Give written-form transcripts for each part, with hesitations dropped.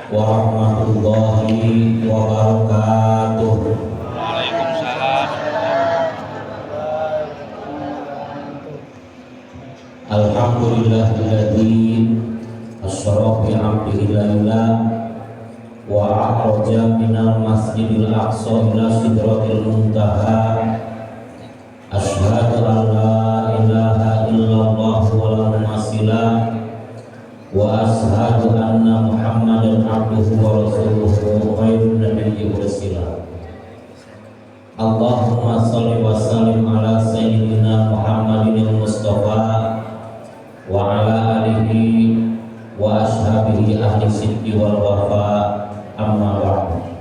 Warahmatullahi wabarakatuh. Waalaikumsalam. Alhamdulillahilladzi asra bi 'abdihi laila wa a'raja minal masjidil aqsa ila sidratil muntaha. Asyhadu an la ilaha illallah wa la mumatsila wa asyhadu anna Muhammadan abduhu wa rasuluhu khairun nabiyyi ursila. Allahumma shalli wa sallim ala sayyidina Muhammadin al-Mustafa wa ala alihi wa ashabihi ahli sidqi wal wafa, amma ba'du.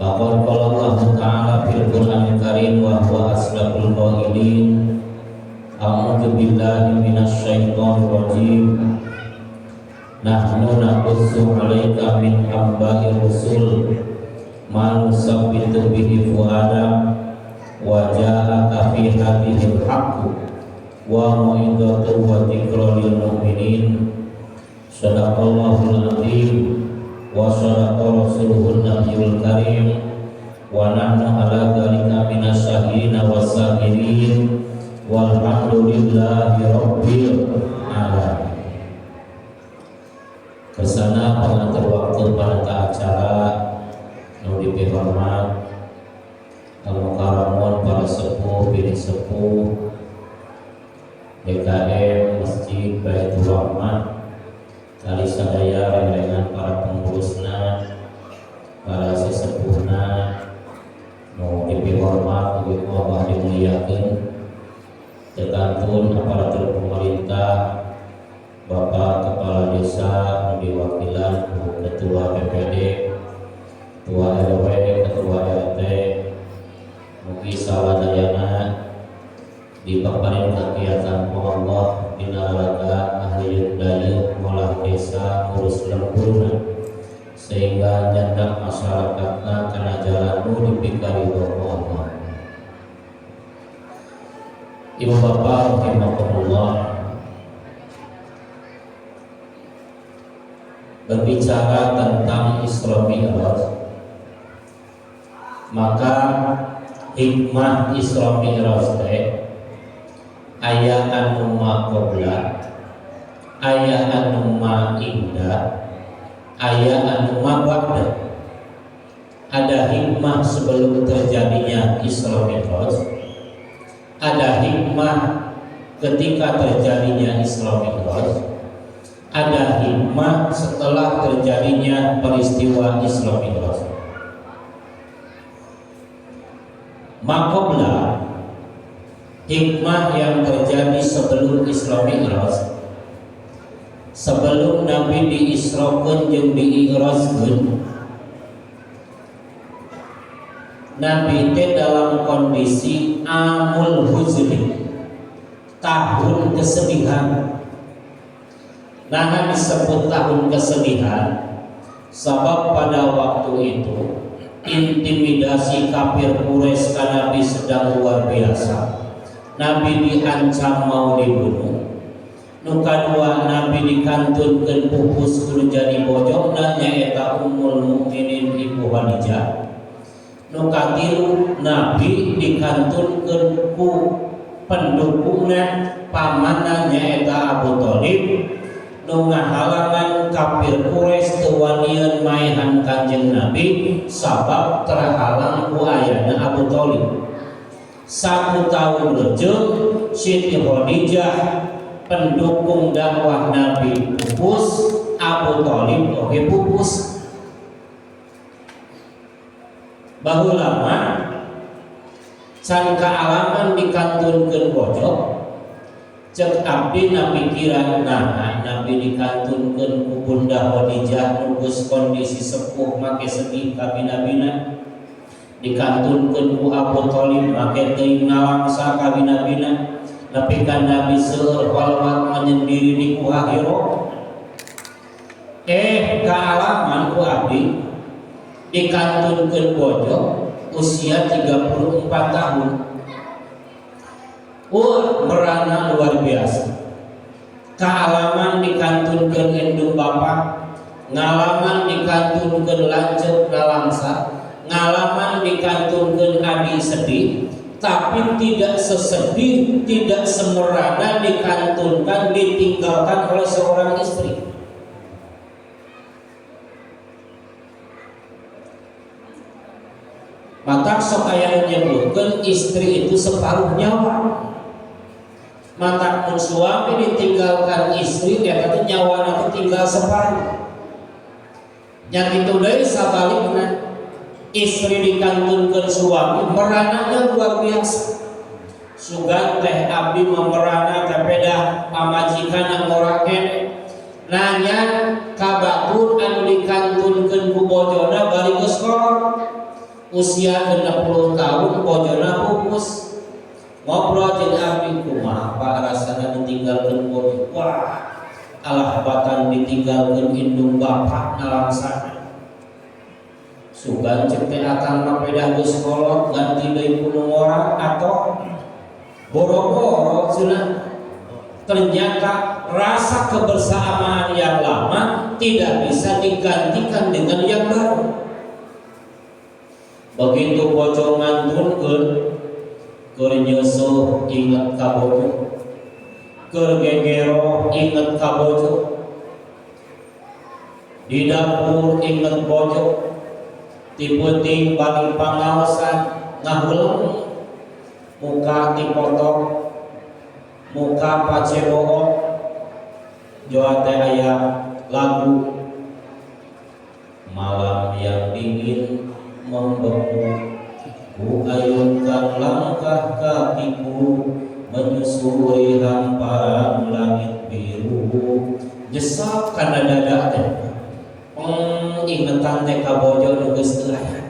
Faqad qala Allah Ta'ala fil Qur'anil Karim wa huwa asdaqul qailin. A'udzu billahi minasy syaithanir rajim. Nahnu naqussu 'alaika min anba'ir rusul ma nusabbitu bihi fuadak wa ja'aka fi hadhil haqq wa mau'izatu wa dzikra lil mu'minin. Shadaqallahul azim wa shadaqa rasuluhun nabiyul karim wa nahnu ala dzalika minasy syahidina was-sakirin walhamdulillahi rabbil alamin. Kersana pengatur waktu pada acara nu dipihormat al mukarramun, para sepuh bini sepuh DKM Masjid Baitur Rahmah, kali sadaya rengrengan para pengurusna, para sesepuhna nu dipihormat, ugi ku Allah dimuliakeun, tekantun aparatur pemerintah, Bapak Kepala Desa nu diwakilan ku Ketua BPD, Ketua RW, Ketua RT, mugi sawadayana dipaparin kegiatan ku Allah dina raga ahli dayeuh ngolah desa, ngurus lemburna, sehingga nyandak masyarakatna kana jalan nu dipikaridho ku Allah. Ibu bapak rahimakumullah, berbicara tentang Isra Mi'raj, maka hikmah Isra Mi'raj teh aya anu maqobla, aya anu ma inda, aya anu ma ba'da. Ada hikmah sebelum terjadinya Isra Mi'raj, ada hikmah ketika terjadinya Isra Mi'raj, ada hikmah setelah terjadinya peristiwa Isra Mi'raj. Maqobla, hikmah yang terjadi sebelum Isra Mi'raj, sebelum Nabi diisrokeun jeung dii'rajkeun, Nabi teh dalam kondisi amul huzni, tahun kesedihan. Nah, disebut tahun kesedihan sebab pada waktu itu intimidasi kafir Quraisy ke Nabi sedang luar biasa. Nabi diancam mau dibunuh. Nu kadua, Nabi dikantunkeun pupus kudu jadi bojona, nyaeta Ummul Mukminin Ibu Khadijah. Nu katilu, Nabi dikantunkeun ku pendukungna, pamanna, nyaeta Abu Thalib, nu ngahalangan kafir Quraisy teu wanian maehan Kanjeng Nabi sabab terhalang ku ayana Abu Thalib. Satu tahun lejeng Siti Khadijah pendukung dakwah Nabi pupus, Abu Thalib oge pupus. Baheula mah can kaalaman dikantunkeun bojok. Cek abdi na pikiran, nah, Nabi dikantunkeun ku Bunda Khadijah nu geus kondisi sepuh make sedih kabina-bina, dikantunkeun ku Abu Thalib make teuing nalangsa kabina-bina, nepi ka Nabi seueur khalwat menyendiri di Gua Hiro. Kaalaman ku abdi dikantunkeun bojok usia 34 tahun. Wah, merana luar biasa. Kaalaman dikantunkeun indung bapak. Ngalaman dikantunkeun lanceuk nalangsa, ngalaman dikantunkeun adi sedih, tapi tidak sesedih, tidak semerana dikantunkan, ditinggalkan oleh seorang istri. Matak sok aya nyebutkeun istri itu separuh nyawa. Matak mun suami ditinggalkan istri, dia kata nyawa nanti tinggal separuh. Yang itu deui sabalikna, istri dikantunkeun suami merananya luar biasa. Sugan teh abdi memerana teh pedah pamajikan ngora keneh. Nanya ka batur anu dikantunkeun ku bojona bari geus kolot. Usia 60 tahun bojona pupus. Ngobrol jeung abdi, kumaha Pak rasana ditinggalkeun bojo? Wah, alah batan ditinggalkeun indung bapak nalangsana. Sugan cek teh akang mah pedah geus kolot ganti deui ku nu ngora atau boro-boro cenah. Ternyata rasa kebersamaan yang lama tidak bisa digantikan dengan yang baru. Begitu bojo ngantunkeun, keur nyeusuh inget ka bojo, keur gegero inget ka bojo, di dapur inget bojo, ti peuting balik pangaosan ngahuleng, muka dipotok, muka pacebook, joa teh aya lagu malam yang dingin membeku, ku ayunkan langkah kakiku menyusuri hamparan langit biru. Nyesap kana dada teh, ingetan teh ka bojo nu geus teu aya.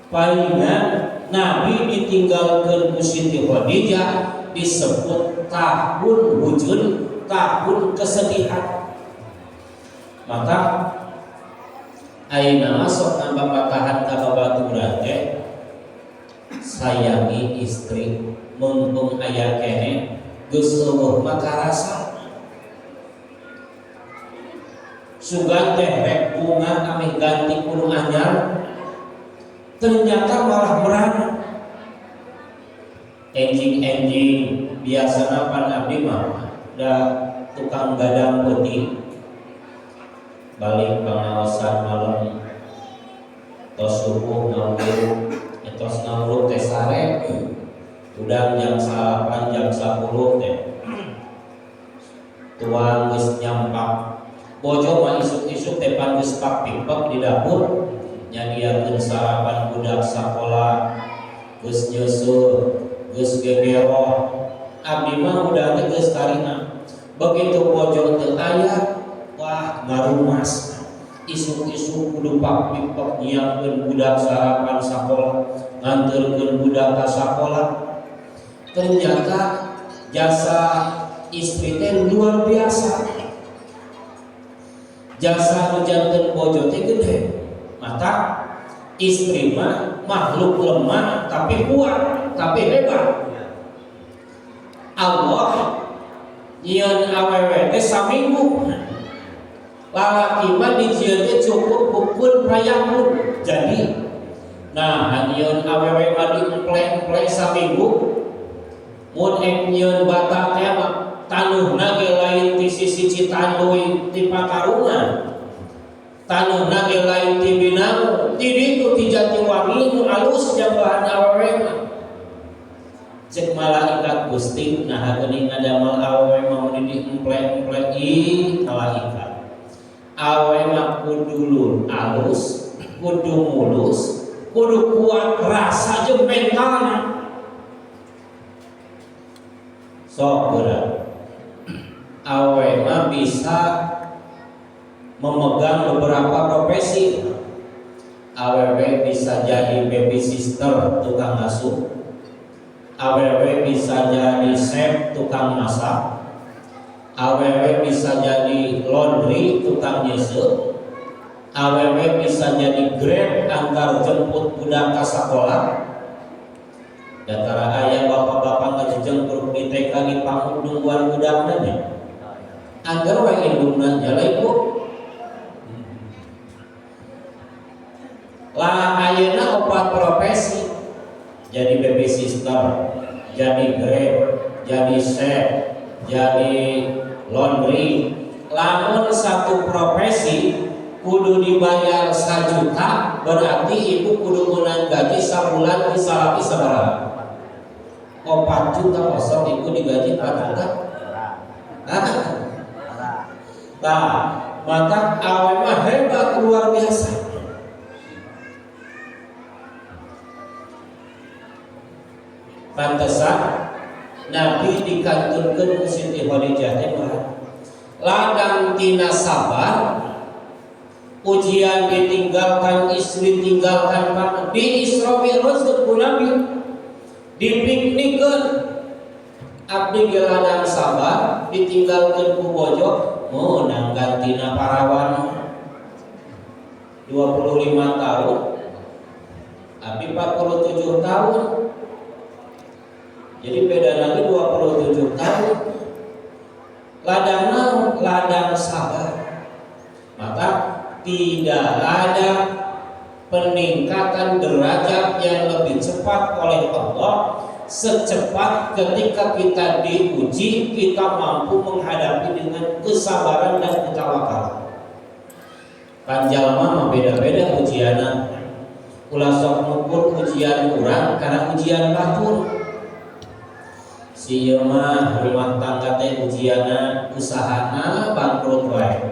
Palingan Nabi ditinggalkeun ku Siti Khadijah disebut tahun hujun, tahun kesedihan. Maka ayeuna mah sok nambah patahan ka babaturan teh, sayangi istri mumpung aya keneh, geus eueuh mah karasa. Sugan teh rek bunga ameh ganti ku nu anyar, ternyata malah merana. Enjing-enjing biasana pan abdi mah da tukang gadang peuting, balik pangaosan malam tos subuh ngawuruk, tos ngawuruk teh sare, udang jam 8 jam 10 teh tuang geus nyampak. Bojo mah isuk-isuk teh pan geus pak pipek di dapur nyadiakeun sarapan budak sakola, geus nyeuseul, geus gegeroh. Abdi mah udah teh geus karina. Begitu bojo teu aya, wah ngarumas. Isuk-isuk kudu pak pipek nyiapkeun budak sarapan sakola, nganterkeun budak ka sakola. Ternyata jasa istri teh luar biasa. Jasa nu janten bojo teh gede. Maka istri mah makhluk lemah tapi kuat, tapi hebat. Allah nyieun awewe teh saminggu. Lalaki mah dijieun teh cukup kun fayakun. Jadi nah nyieun awewe mah diemple-emple saminggu. Mun ek nyieun bata teh mah tanuhna ge lain ti sisi Citanduy ti Pakarungan, tanuhna ge lain ti Binangun, ti ditu ti Jatiwangi nu alus jambahan awewe mah. Cek malaikat Gusti nah geuning ngadamel awewe mah mun diemple-emple ih malaikat. Awewe mah kudu lur alus, kudu mulus, kudu kuat rasa jeung mentalna. Sok geura. Awewe mah bisa memegang beberapa profesi. Awewe bisa jadi baby sister tukang ngasuh, awewe bisa jadi chef tukang masak, awewe bisa jadi laundry tukang nyesek, awewe bisa jadi grab antar jemput budak ke sekolah. Datara aya bapak-bapak ngajejeng grup di TK di panggung nungguan budakna nya. Angger we indungna nya lain bu. opat profesi, jadi baby sister, jadi Grab, jadi chef, jadi laundry. Lamun satu profesi kudu dibayar 1 juta, berarti ibu kudu menang gaji sabulan di salaki sabaraha? 4 juta. Kosong ibu digaji 4 juta. Hah? Nah, maka awewe mah hebat, luar biasa. Pantesan Nabi dikantunkeun ku Siti Khadijah teh mah ladang tina sabar. Ujian ditinggalkan istri, tinggalkan partner, di Isra Mi'raj ku Nabi dipiknikeun. Abdi ge ladang sabar, ditinggalkeun ku bojo, meunang gantina parawan 25 tahun, abdi 47 tahun, jadi beda lagi 27 tahun. Ladang naon? Ladang sabar. Maka tidak ada peningkatan derajat yang lebih cepat oleh Allah secepat ketika kita diuji, kita mampu menghadapi dengan kesabaran dan ketawakalan. Pan jalma mah beda-beda ujianna. Ulah sok ngukur ujian urang karena ujian batur. Si ieu mah rumah tangga teh ujianna usahana bangkrut wae.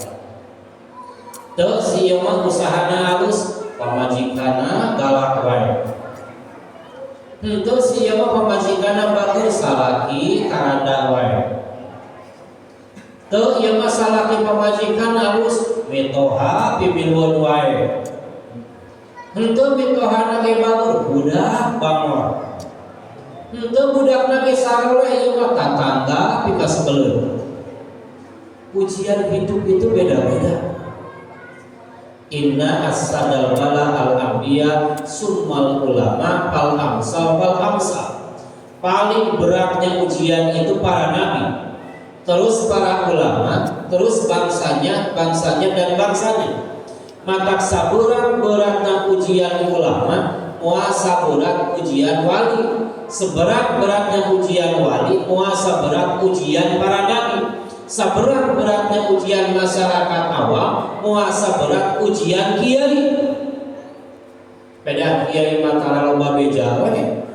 Teu, si ieu mah usahana alus, pamajikanna galak wae. Henteu, si ieu mah pamajikanna batur, salaki karanda wae. Teu, ieu mah salaki pamajikan alus, mitoha pimilueun wae. Henteu, mitohana ge batur, budak bangor. Henteu, budakna ge saroleh, ieu mah tatangga pikasebeleun. Ujian hidup itu beda-beda. Inna asyaddal bala al anbiya summal ulama fal amsal fal amsal. Paling beratnya ujian itu para nabi, terus para ulama, terus bangsanya, bangsanya, dan bangsanya. Matak saberat beratnya ujian ulama, moal saberat ujian wali. Seberat beratnya ujian wali, moal saberat ujian para nabi. Seberat beratnya ujian masyarakat awam, moal saberat ujian kiai. Beda, kiai mah loba beja we.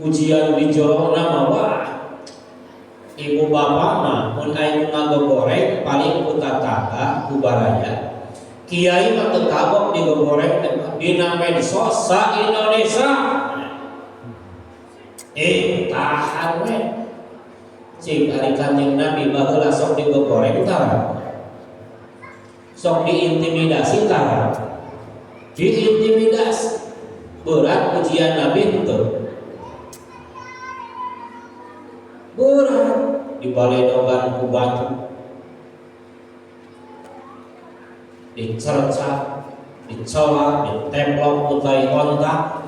Ujian di jorona mah, wah, ibu bapak mah mun aya nu ngagogoreng paling ku tatangga, ku baraya. Kiai mah teu kagok digogoreng teh dina medsos sa Indonesia. Eh, tahan we. Cik, ari Kanjeng Nabi baheula sok digogoreng tara? Sok diintimidasi tara? Diintimidasi. Berat ujian Nabi itu? Berat. Dibaledogan ku batu, dicerca, dicela, ditemplok ku tai onta.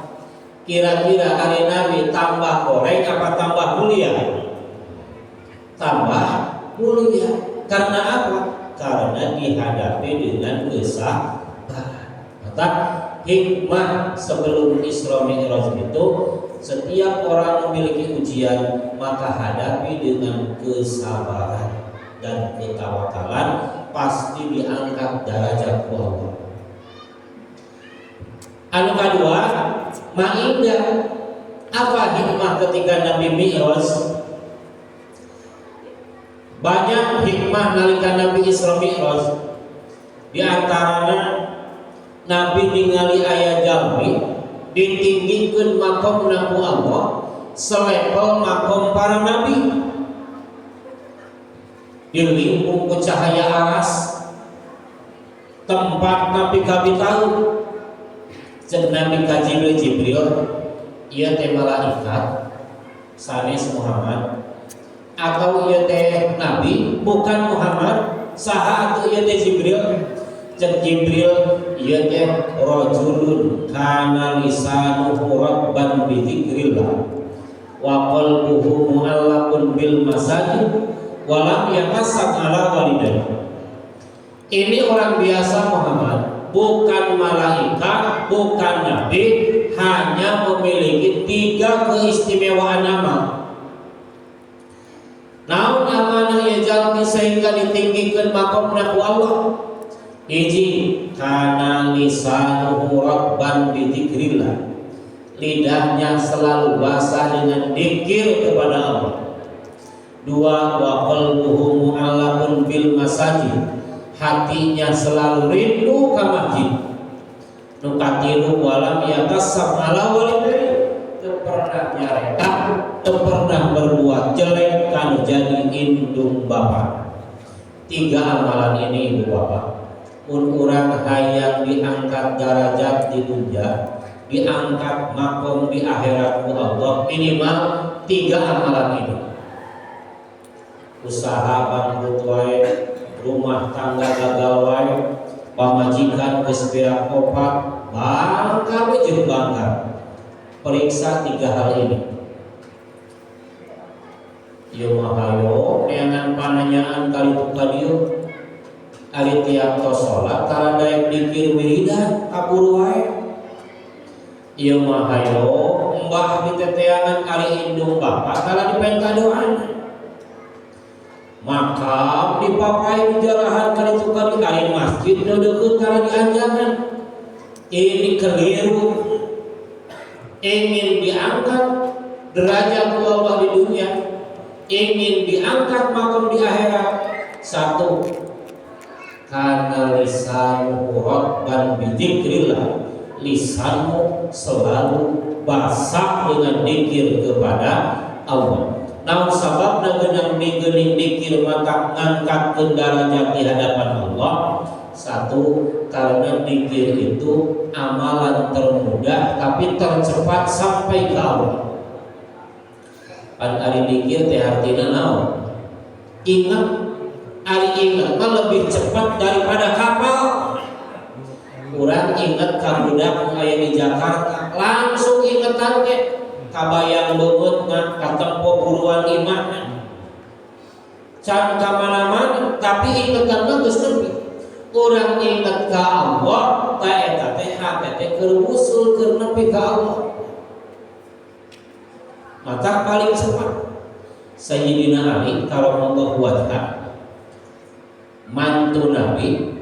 Kira-kira hari Nabi tambah goreng apa tambah mulia? Tambah mulia. Karena apa? Karena dihadapi dengan kesabaran. Maka hikmah sebelum Isra Mi'raj itu, setiap orang memiliki ujian, maka hadapi dengan kesabaran dan ketawakalan, pasti diangkat derajat Allah. Anu kedua, ma'inda. Apa hikmah ketika Nabi Mi'raj? Banyak hikmah nalika Nabi Isra Mi'raj. Di antaranya Nabi ningali aya jalmi ditinggikeun makomna ku Allah selevel makom para nabi, dilingkung ku cahaya aras, tempat Nabi kabitaun. Cek Nabi ka Jibril, "Jibril, ieu teh malaikat sanes Muhammad atau ieu teh nabi bukan Muhammad? Saha atuh ieu teh, Jibril?" Cek Jibril, "Ieu teh rajulun kana lisanuhu ratban bi dzikrillah wa qalbuhu mu'allaqun bil masajid wa lam yatasaddaq ala walidayhi." Ini orang biasa, Muhammad. Bukan malaikat, bukan nabi, hanya memiliki tiga keistimewaan amal. Naon amanah ieu jalmi sehingga ditinggikan makomna ku Allah? Hiji, kana lisanuhu rathban bidzikrillah. Lidahnya selalu basah dengan dikir kepada Allah. Dua, wa qalbuhu mu'allaqun bil masajid. Hatinya selalu rindu ke masjid. Nu katilu, walam yata'assab ala walidayhi. Teu pernah nyarekan, teu pernah berbuat jelek kanu jadi indung bapak. Tiga amalan ini, ibu bapak, mun urang hayang diangkat derajat di dunia, diangkat makom di akhirat ku Allah, minimal tiga amalan ini. Usaha bangkrut wae, rumah tangga gagal wae, pamajikan geus beak opat, bangka we jeung bangka. Periksa tiga hal ini. Ieu mah hayo neangan pananyaan kali tu ka dieu. Ari tiap tos salat tara daek dikir wiridan, kaburu wae. Ieu mah hayo embah diteteangan, ari indung bapak tara dipenta doana. Makam dipapai dijarahan kali tu kali, ari masjid nu deukeut tara dianjangan. Ini keliru. Ingin diangkat derajat Allah di dunia, ingin diangkat makom di akhirat, satu, kana lisanuhu rathban bidzikrillah, lisanmu selalu basah dengan dikir kepada Allah. Naon sababna geunang geuning dikir maka ngangkatkeun derajat di hadapan Allah? Satu, karena dikir itu amalan termudah tapi tercepat sampai ke Allah. Pan ari dikir teh artina naon? Ingat. Ari ingat mah lebih cepat daripada kapal. Urang ingat ka budak nu aya di Jakarta, langsung ingetan ge kabayang beungeutna, katempo buruan imahna. Can ka mana-mana, tapi ingetan mah geus nepi. Urang inget ka Allah, ta eta teh hate teh keur wusul, keur nepi ka Allah. Maka paling cepat. Sayyidina Ali karamallahu wajhah, mantu Nabi,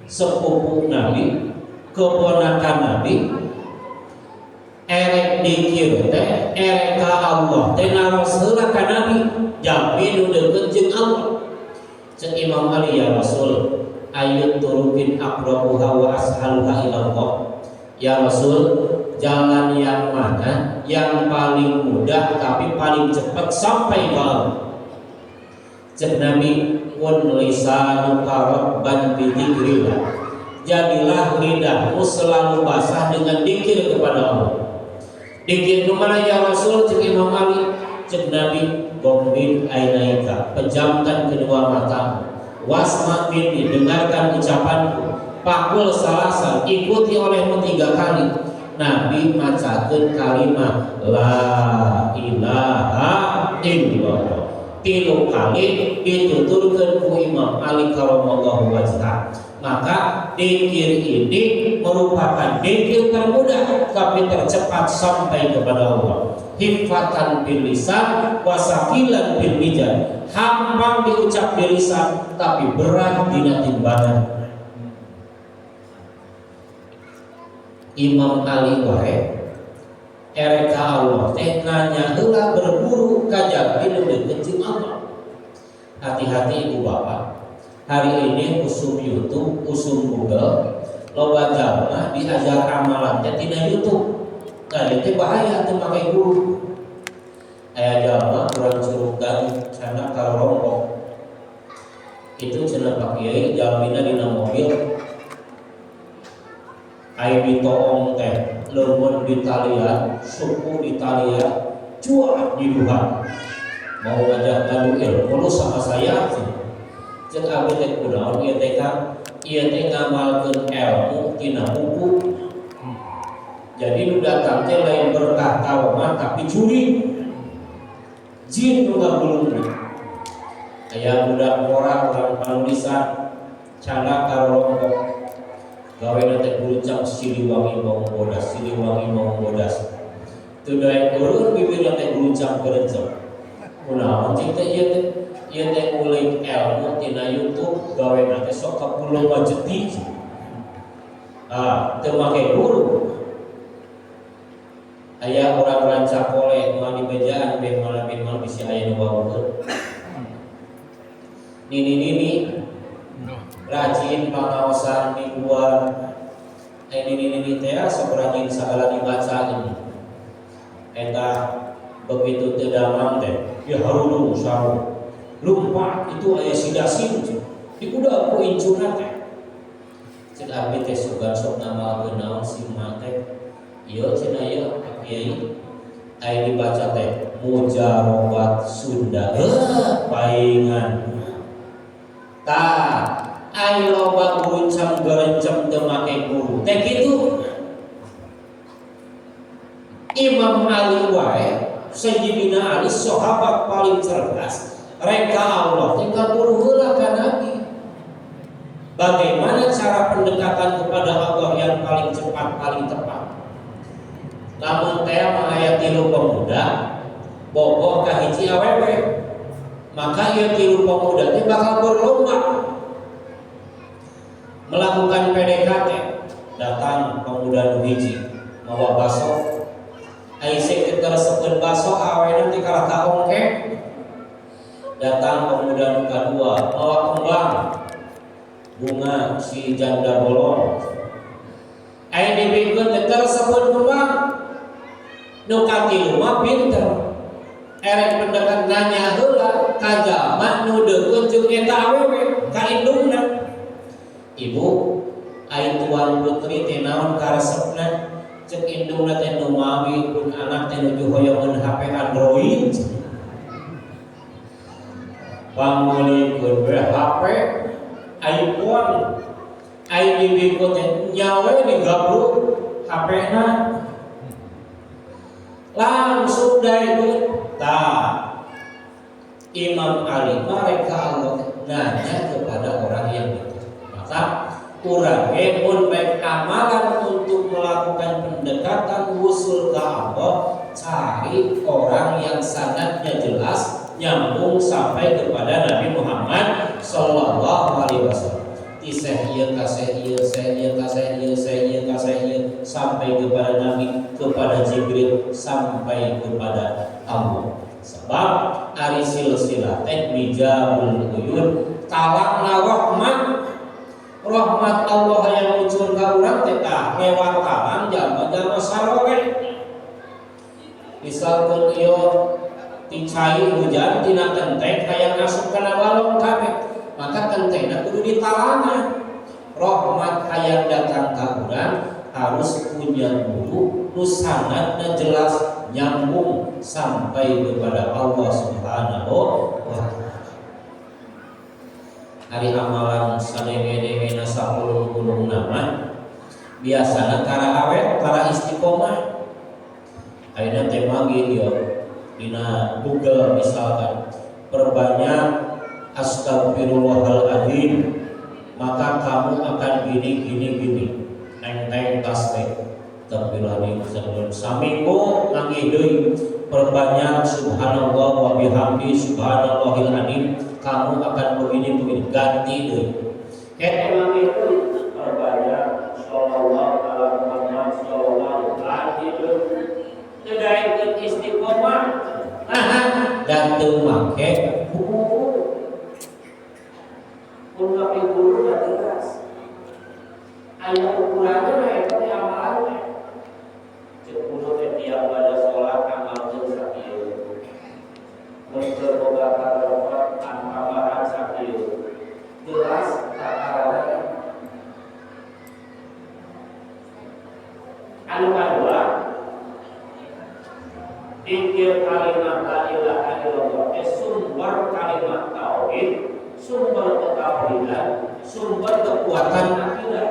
sepupu Nabi, keponakan Nabi, erek dikir teh, erek ka Allah teh naros heula ka Nabi, jalmi nu deukeut jeung Allah. Cek Imam Ali, "Ya Rasul, ayyut turuqin aqrabuha wa ashaluha ila Allah?" Ya Rasul, jalan yang mana yang paling mudah tapi paling cepat sampai ke Allah? Cek Nabi, "Kun lisanuka rathban bidzikrillah." Jadilah lidahmu selalu basah dengan dikir kepada Allah. "Dikir nu mana, ya Rasul?" cek Imam Ali. Cek Nabi, "Ghammidh ainaika," pejamkan kedua matamu. "Wasma' minni," dengarkan ucapanku. "Faqul salasan," ikuti olehmu tiga kali. Nabi macakeun kalimat la ilaha illallah tilu kali, dituturkan ku Imam Ali karamallahu wajhah. Maka dikir ini merupakan dikir termudah tapi tercepat sampai kepada Allah. Khiffatan bil lisan wa tsaqilan fil mizan, hampang diucap di lisan tapi berat dina timbangan. Imam Ali wae erek ka Allah teh nanya heula, berburu ka jalmi nu deukeut jeung Allah. Hati-hati, ibu bapak, hari ini usum YouTube, usum Google, loba jalma diajar amalan teh tina YouTube. Nah, itu bahaya teu make guru. Aya jalma urang Curug sana ka rompok itu, cenah, "Pak Kiai, jalmina dina mobil aya ditoong teh, leumeun ditalian, suku ditalian, cuak nyiduhan, mau ngajak ngadu ilmu lu sama saya." Cek abdi teh, "Kunaon ieu teh, Kang?" "Ieu teh ngamalkeun ilmu tina buku. Jadi nu datang teh lain berkah karomah, tapi curi jin nu ngagulungna." Aya budak ngora orang panulisan, candak karorompok. Gawe teh guruncang Siliwangi maung bodas, Siliwangi maung bodas. Teu daek urun, bibirna teh guruncang kerenceng. Kunaon cing teh ieu teh? Ieu teh ngulik ilmu tina YouTube, gawe teh sok ka Pulau Majeti. Ah, teu make guru. Aya orang Rancakole moal dibejaan, beh malah beh malah bisi aya nu wawuheun. Nini nini rajin pangaosan mingguan. Eh, nini nini teh sok rajin segala dibaca ini. Eta begitu teu damang teh ya harudung sarung. Lumpat itu aya sidasin dikuda ku incuna teh. Cek abdi teh sugan sok ngamalkeun naon si emak teh? Ieu cenah, ieu Pak Kiai, aya dibaca teh mujarobat Sunda. Heuh, paingan. Tah, ai loba guruncang gerencem teu make guru teh kitu. Imam Ali wae, Sayyidina Ali, sahabat paling cerdas, rek ka Allah teh ka guru heula, ka Nabi. Bagaimana cara pendekatan kepada Allah yang paling cepat, paling tepat? Lamun teh mah aya tilu pemuda bogoh ka hiji awewe, maka ieu tilu pemuda teh bakal berlomba melakukan PDKT. Datang pemuda nu hiji mawa baso. Ai sing teu baso, awena teh kalah ka ongke. Datang pemuda nu kadua mawa kembang, bunga si janda bolong. Ai dibikeun teh teu kembang. Nu katilu mah pinter, erek pendekat nanya heula ka jalma nu deukeut jeung eta awewe, ka indungna. "Ibu, ai tuan putri teh naon karesepna?" Cek indungna teh, "Nu mawi pun anak teh nuju hoyongeun HP Android." Pangmeulikeun we HP iPhone. Ai dibikeun teh nyawe digabruk HP-na, langsung daekeun. Tah, Imam Ali mereka Allah nanya kepada orang yang itu. Maka urang ge mun baik amalan untuk melakukan pendekatan wusul ke Allah, cari orang yang sanadnya jelas, nyambung sampai kepada Nabi Muhammad Sallallahu Alaihi Wasallam. Ti syekh ieu ka syekh ieu, syekh ieu ka syekh ieu, syekh ieu ka syekh ieu, sampai kepada Nabi, kepada Jibril, sampai kepada Allah. Sebab ari silsilah teh mijabul uyun, talangna rahmat. Rahmat Allah yang muncul ka urang teh tah lewat talang jalma-jalma saroleh. Misalkan ieu ti cai hujan tina kenteng hayang asup kana balong kabeh, maka kentengna kudu ditalangan. Rahmat hayang datang ka urang harus punya guru nu sanadna jelas, nyambung sampai kepada Allah Subhanahu wa Ta'ala. Ari amalan sadenge-dengena sapulung-pulung nama biasana tara awet, tara istiqomah. Ayeuna teh manggih ieu dina Google, misalkan perbanyak astagfirullahaladzim maka kamu akan gini gini gini. Neng teng tas teh astagfirullahaladzim, saminggu manggih deui perbanyak subhanallah wa bihamdi subhanallahil azim kamu akan begini begini, ganti deui. Kayak manggih deui perbanyak sallallahu ala Muhammad sallallahu, ganti deui. Teu daekeun istiqomah. Nah, dan teu make guru. Mun make guru mah jelas aya ukuranna mah eta teh amalan teh. Cek guru teh tiap pada sholat amalkeun sakieu, mun teu boga karopat tambahan sakieu, jelas takaranna. Anu kadua, dikir kalimat la ilaha illallah teh sumber kalimat tauhid, sumber ketauhidan, sumber kekuatan akidah.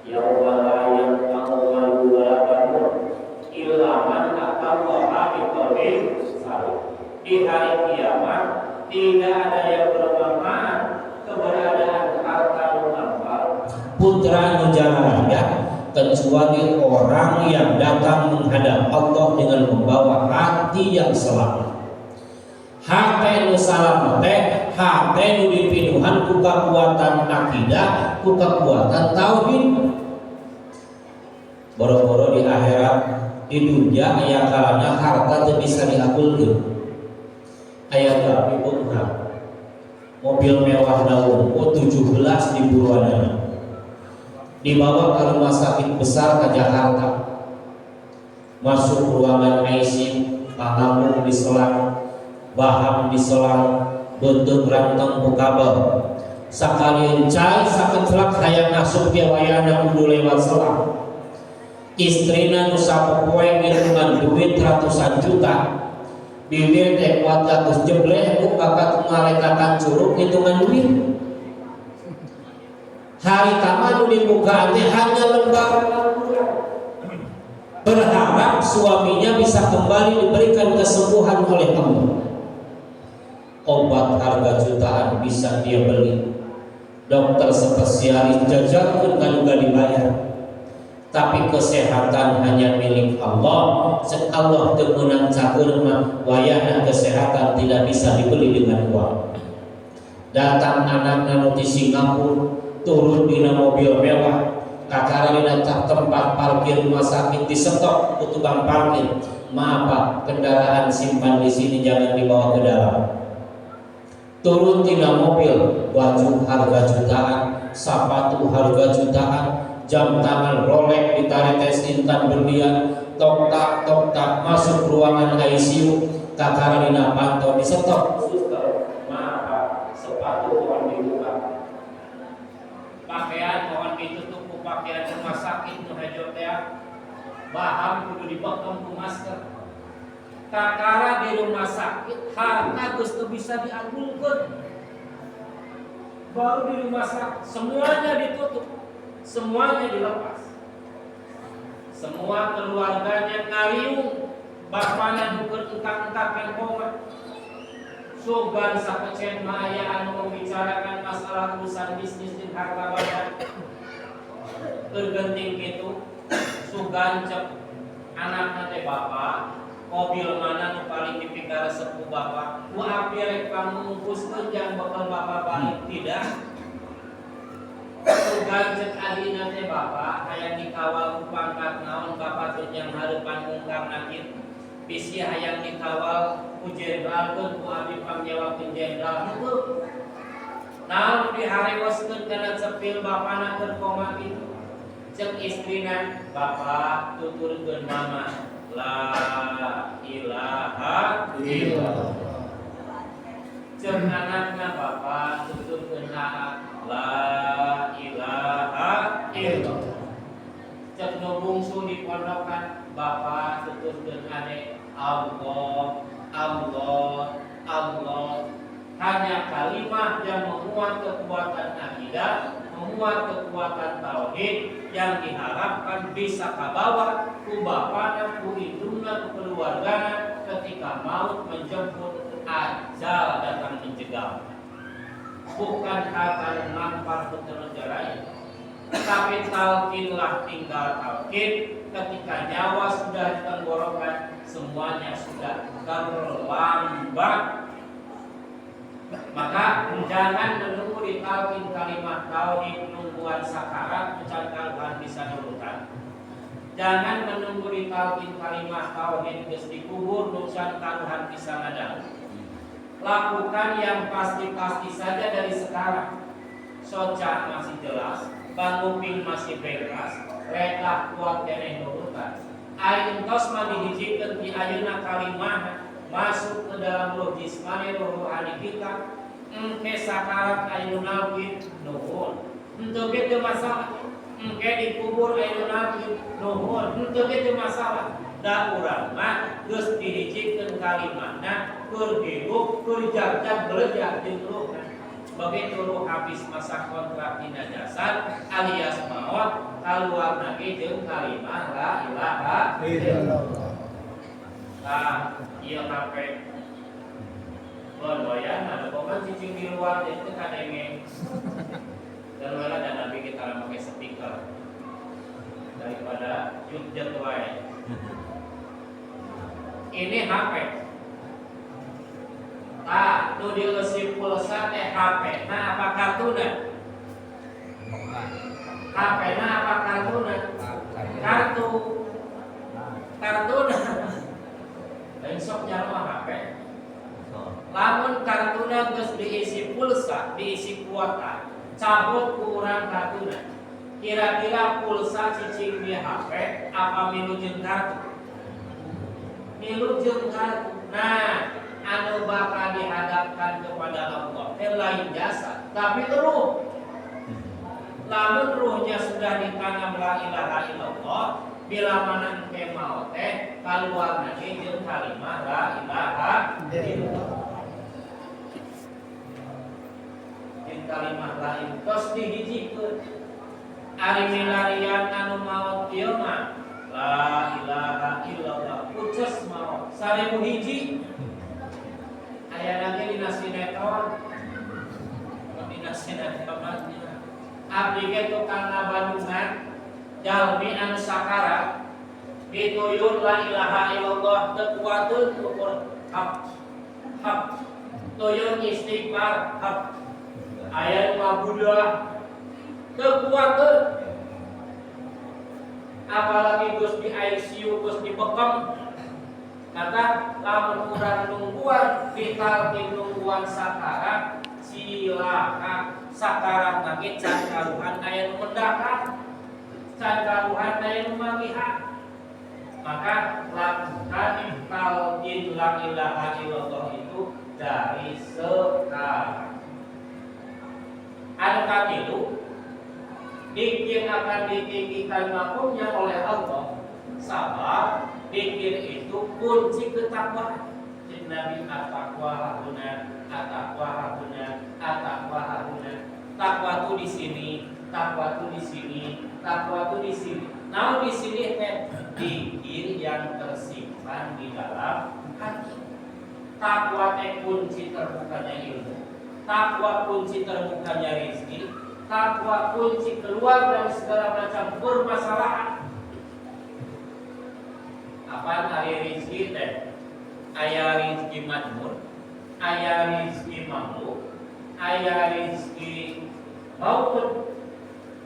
Yauma la yanfa'u malun wala banun illa man atallaha biqalbin salim. Di hari kiamat tidak ada yang bermanfaat keberadaan harta nu nempel. Putra nu jararaja, kecuali orang yang datang menghadap Allah dengan membawa hati yang selamat. Hati nu salamet teh hati nu dipinuhan ku kekuatan akidah, ku kekuatan tauhid. Boro-boro di akhirat, di dunia aya kalana harta teu bisa diakulkeun. Aya tapi beunghar, mobil mewah daun, oh, 17 di buruanana, dibawa ke rumah sakit besar ke Jakarta, masuk ruangan ICU, lambung diselang, baham diselang, beuteung ranteng ku kabel. Sakalian cai sakecelak hayang asup ge wayahna kudu lewat selang. Istrina nu sapopoe ngitungan duit ratusan juta, bibir teh kuat katus jebleh ku bakat ngalekakan curug hitungan duit. Hari nu dibuka teh hanya lembaran, berharap suaminya bisa kembali diberikan kesembuhan oleh Allah. Obat harga jutaan bisa dia beli, dokter spesialis jajarkeun kan juga dibayar, tapi kesehatan hanya milik Allah. Cek Allah teu meunang cager mah wayahna kesehatan tidak bisa dibeli dengan uang. Datang anakna nu di Singapura, turun dina mobil mewah, kakara dina tempat parkir rumah sakit, disetok ku tukang parkir, "Maaf, Pak, kendaraan simpan di sini, jangan dibawa ke dalam." Turun tina mobil, baju harga jutaan, sepatu harga jutaan, jam tangan Rolex ditarik tes intan berlian, tok tak tok tak masuk ruangan ICU, kakara dina pantau disetok, "Suster, maaf, Pak, sepatu mohon dibuka, pakaian mohon ditutup ku pakaian rumah sakit nu hejo teh, baham kudu dibekem ku masker." Kakara di rumah sakit, harta geus teu bisa diagulkeun. Baru di rumah sakit semuanya ditutup, semuanya dilepas, semua keluarganya ngariung. Bapana nu keur engkak-engkakan koma, sugan sakecen mah aya anu membicarakan masalah urusan bisnis dan harta benda. Keur genting kitu, sugan cek anakna teh, "Bapak, mobil mana nu paling dipikaresep ku Bapak? Ku abdi rek pangungkuskeun jang bekal Bapak balik." Tidak. Sugan cek adina teh, "Bapak hayang dikawal ku pangkat naon? Bapak teh yang hareupan mungkar nakir, bisi hayang dikawal ku jenderal, keun ku abdi pangjawakeun jenderal." Henteu. Naon diharewoskeun kana cepil bapana keur koma kitu? Cek istrina, "Bapak, tuturkeun mama la ilaha illallah." Cek anakna, "Bapak, tuturkeun aa la ilaha illallah." Cek nu bungsu di pondokan, "Bapak, tuturkeun ade Allah, Allah, Allah." Hanya kalimat yang memuat kekuatan akidah, memuat kekuatan tauhid yang diharapkan bisa kabawa ku bapana, ku indungna, ku keluargana ketika maut menjemput, ajal datang menjegal. Bukan harta yang manfaat untuk lain, tapi talkinlah, tinggal talkin. Ketika nyawa sudah di tenggorokan, semuanya sudah terlambat. Maka jangan menunggu ditalkin kalimat tauhid nungguan sakarat encan kaluhan bisa nurutan. Jangan menunggu ditalkin kalimat tauhid geus dikubur encan kaluhan bisa ngadang. Lakukan yang pasti-pasti saja dari sekarang. Soca masih jelas, panguping masih bebas, rekah kuat keneh nurutan. Ari entos mah dihijikeun di ayeuna kalimah masuk ke dalam roh jismani, roh rohani kita, engke sakarat aya nalkin, nuhun, henteu ge teu masalah. Engke dikubur aya nalkin, nuhun, henteu ge teu masalah. Da urang mah geus dihijikeun kalimahna, keur hirup, keur jagjag belejar jeung ruhna. Begitu ruh habis masa kontrak dina jasad alias maut, keluar lagi jeung kalimah la ilaha illallah. Nah, iya HP. Bon, doyan, ada pokoknya cicing di luar itu kadenge. Dan wala dan nabi kita pakai. Jogja wae. Ini HP. Tah, nu dieusi pulsa teh HP. Nah, apa kartuna? HP na apa kartuna? Kartu. Kartuna. Lain sok nyawa HP. Lamun kartuna geus diisi pulsa, diisi kuota, cabut ku urang kartuna. Kira-kira pulsa cicing di HP apa milu jeung kartu? Milu jeung kartu. Nah, anu bakal dihadapkan kepada Allah teh lain jasa, tapi ruh. Lamun ruhnya sudah ditanam la ilaha illallah, bila mana engke maot teh kaluar nanti jeung kalimah la ilaha illallah. Jeung kalimah la ilaha tos dihijikeun. Ari milarian anu maot ieu mah la ilaha illallah, puces maot 1001. Aya lagi dina sinetron, dina sinetron abdi ge tukang ngabandungan jalmi anu sakarat dituyun la ilaha illallah teu kuateun, ukur hap hap, tuyun istighfar hap, aya nu ngabudah teu kuateun, apalagi geus di ICU, geus dibekam. Kata lamun urang nungguan ditalkin nungguan sakarat, cilaka. Sakarat lagi can karuhan aya nu mendakan, can karuhan aya nu manggihan. Maka lakukan talqin la ilaha illallah itu dari sekarang. Anu katilu, dikir akan ditinggikan makomnya oleh Allah. Sabab dikir itu kunci ketakwaan. Nabi at-taqwa hahuna, at-taqwa hahuna, at-taqwa hahuna. Takwa tuh di sini, takwa tuh di sini, takwa tuh di sini. Nah, di sini teh dikir yang tersimpan di dalam hati. Takwa teh kunci terbukanya ilmu. Takwa kunci terbukanya rezeki. Takwa kunci keluar dari segala macam permasalahan. Apaan ari rezeki teh? Aya rezeki madmun, aya rezeki mamluk, aya rezeki maupun.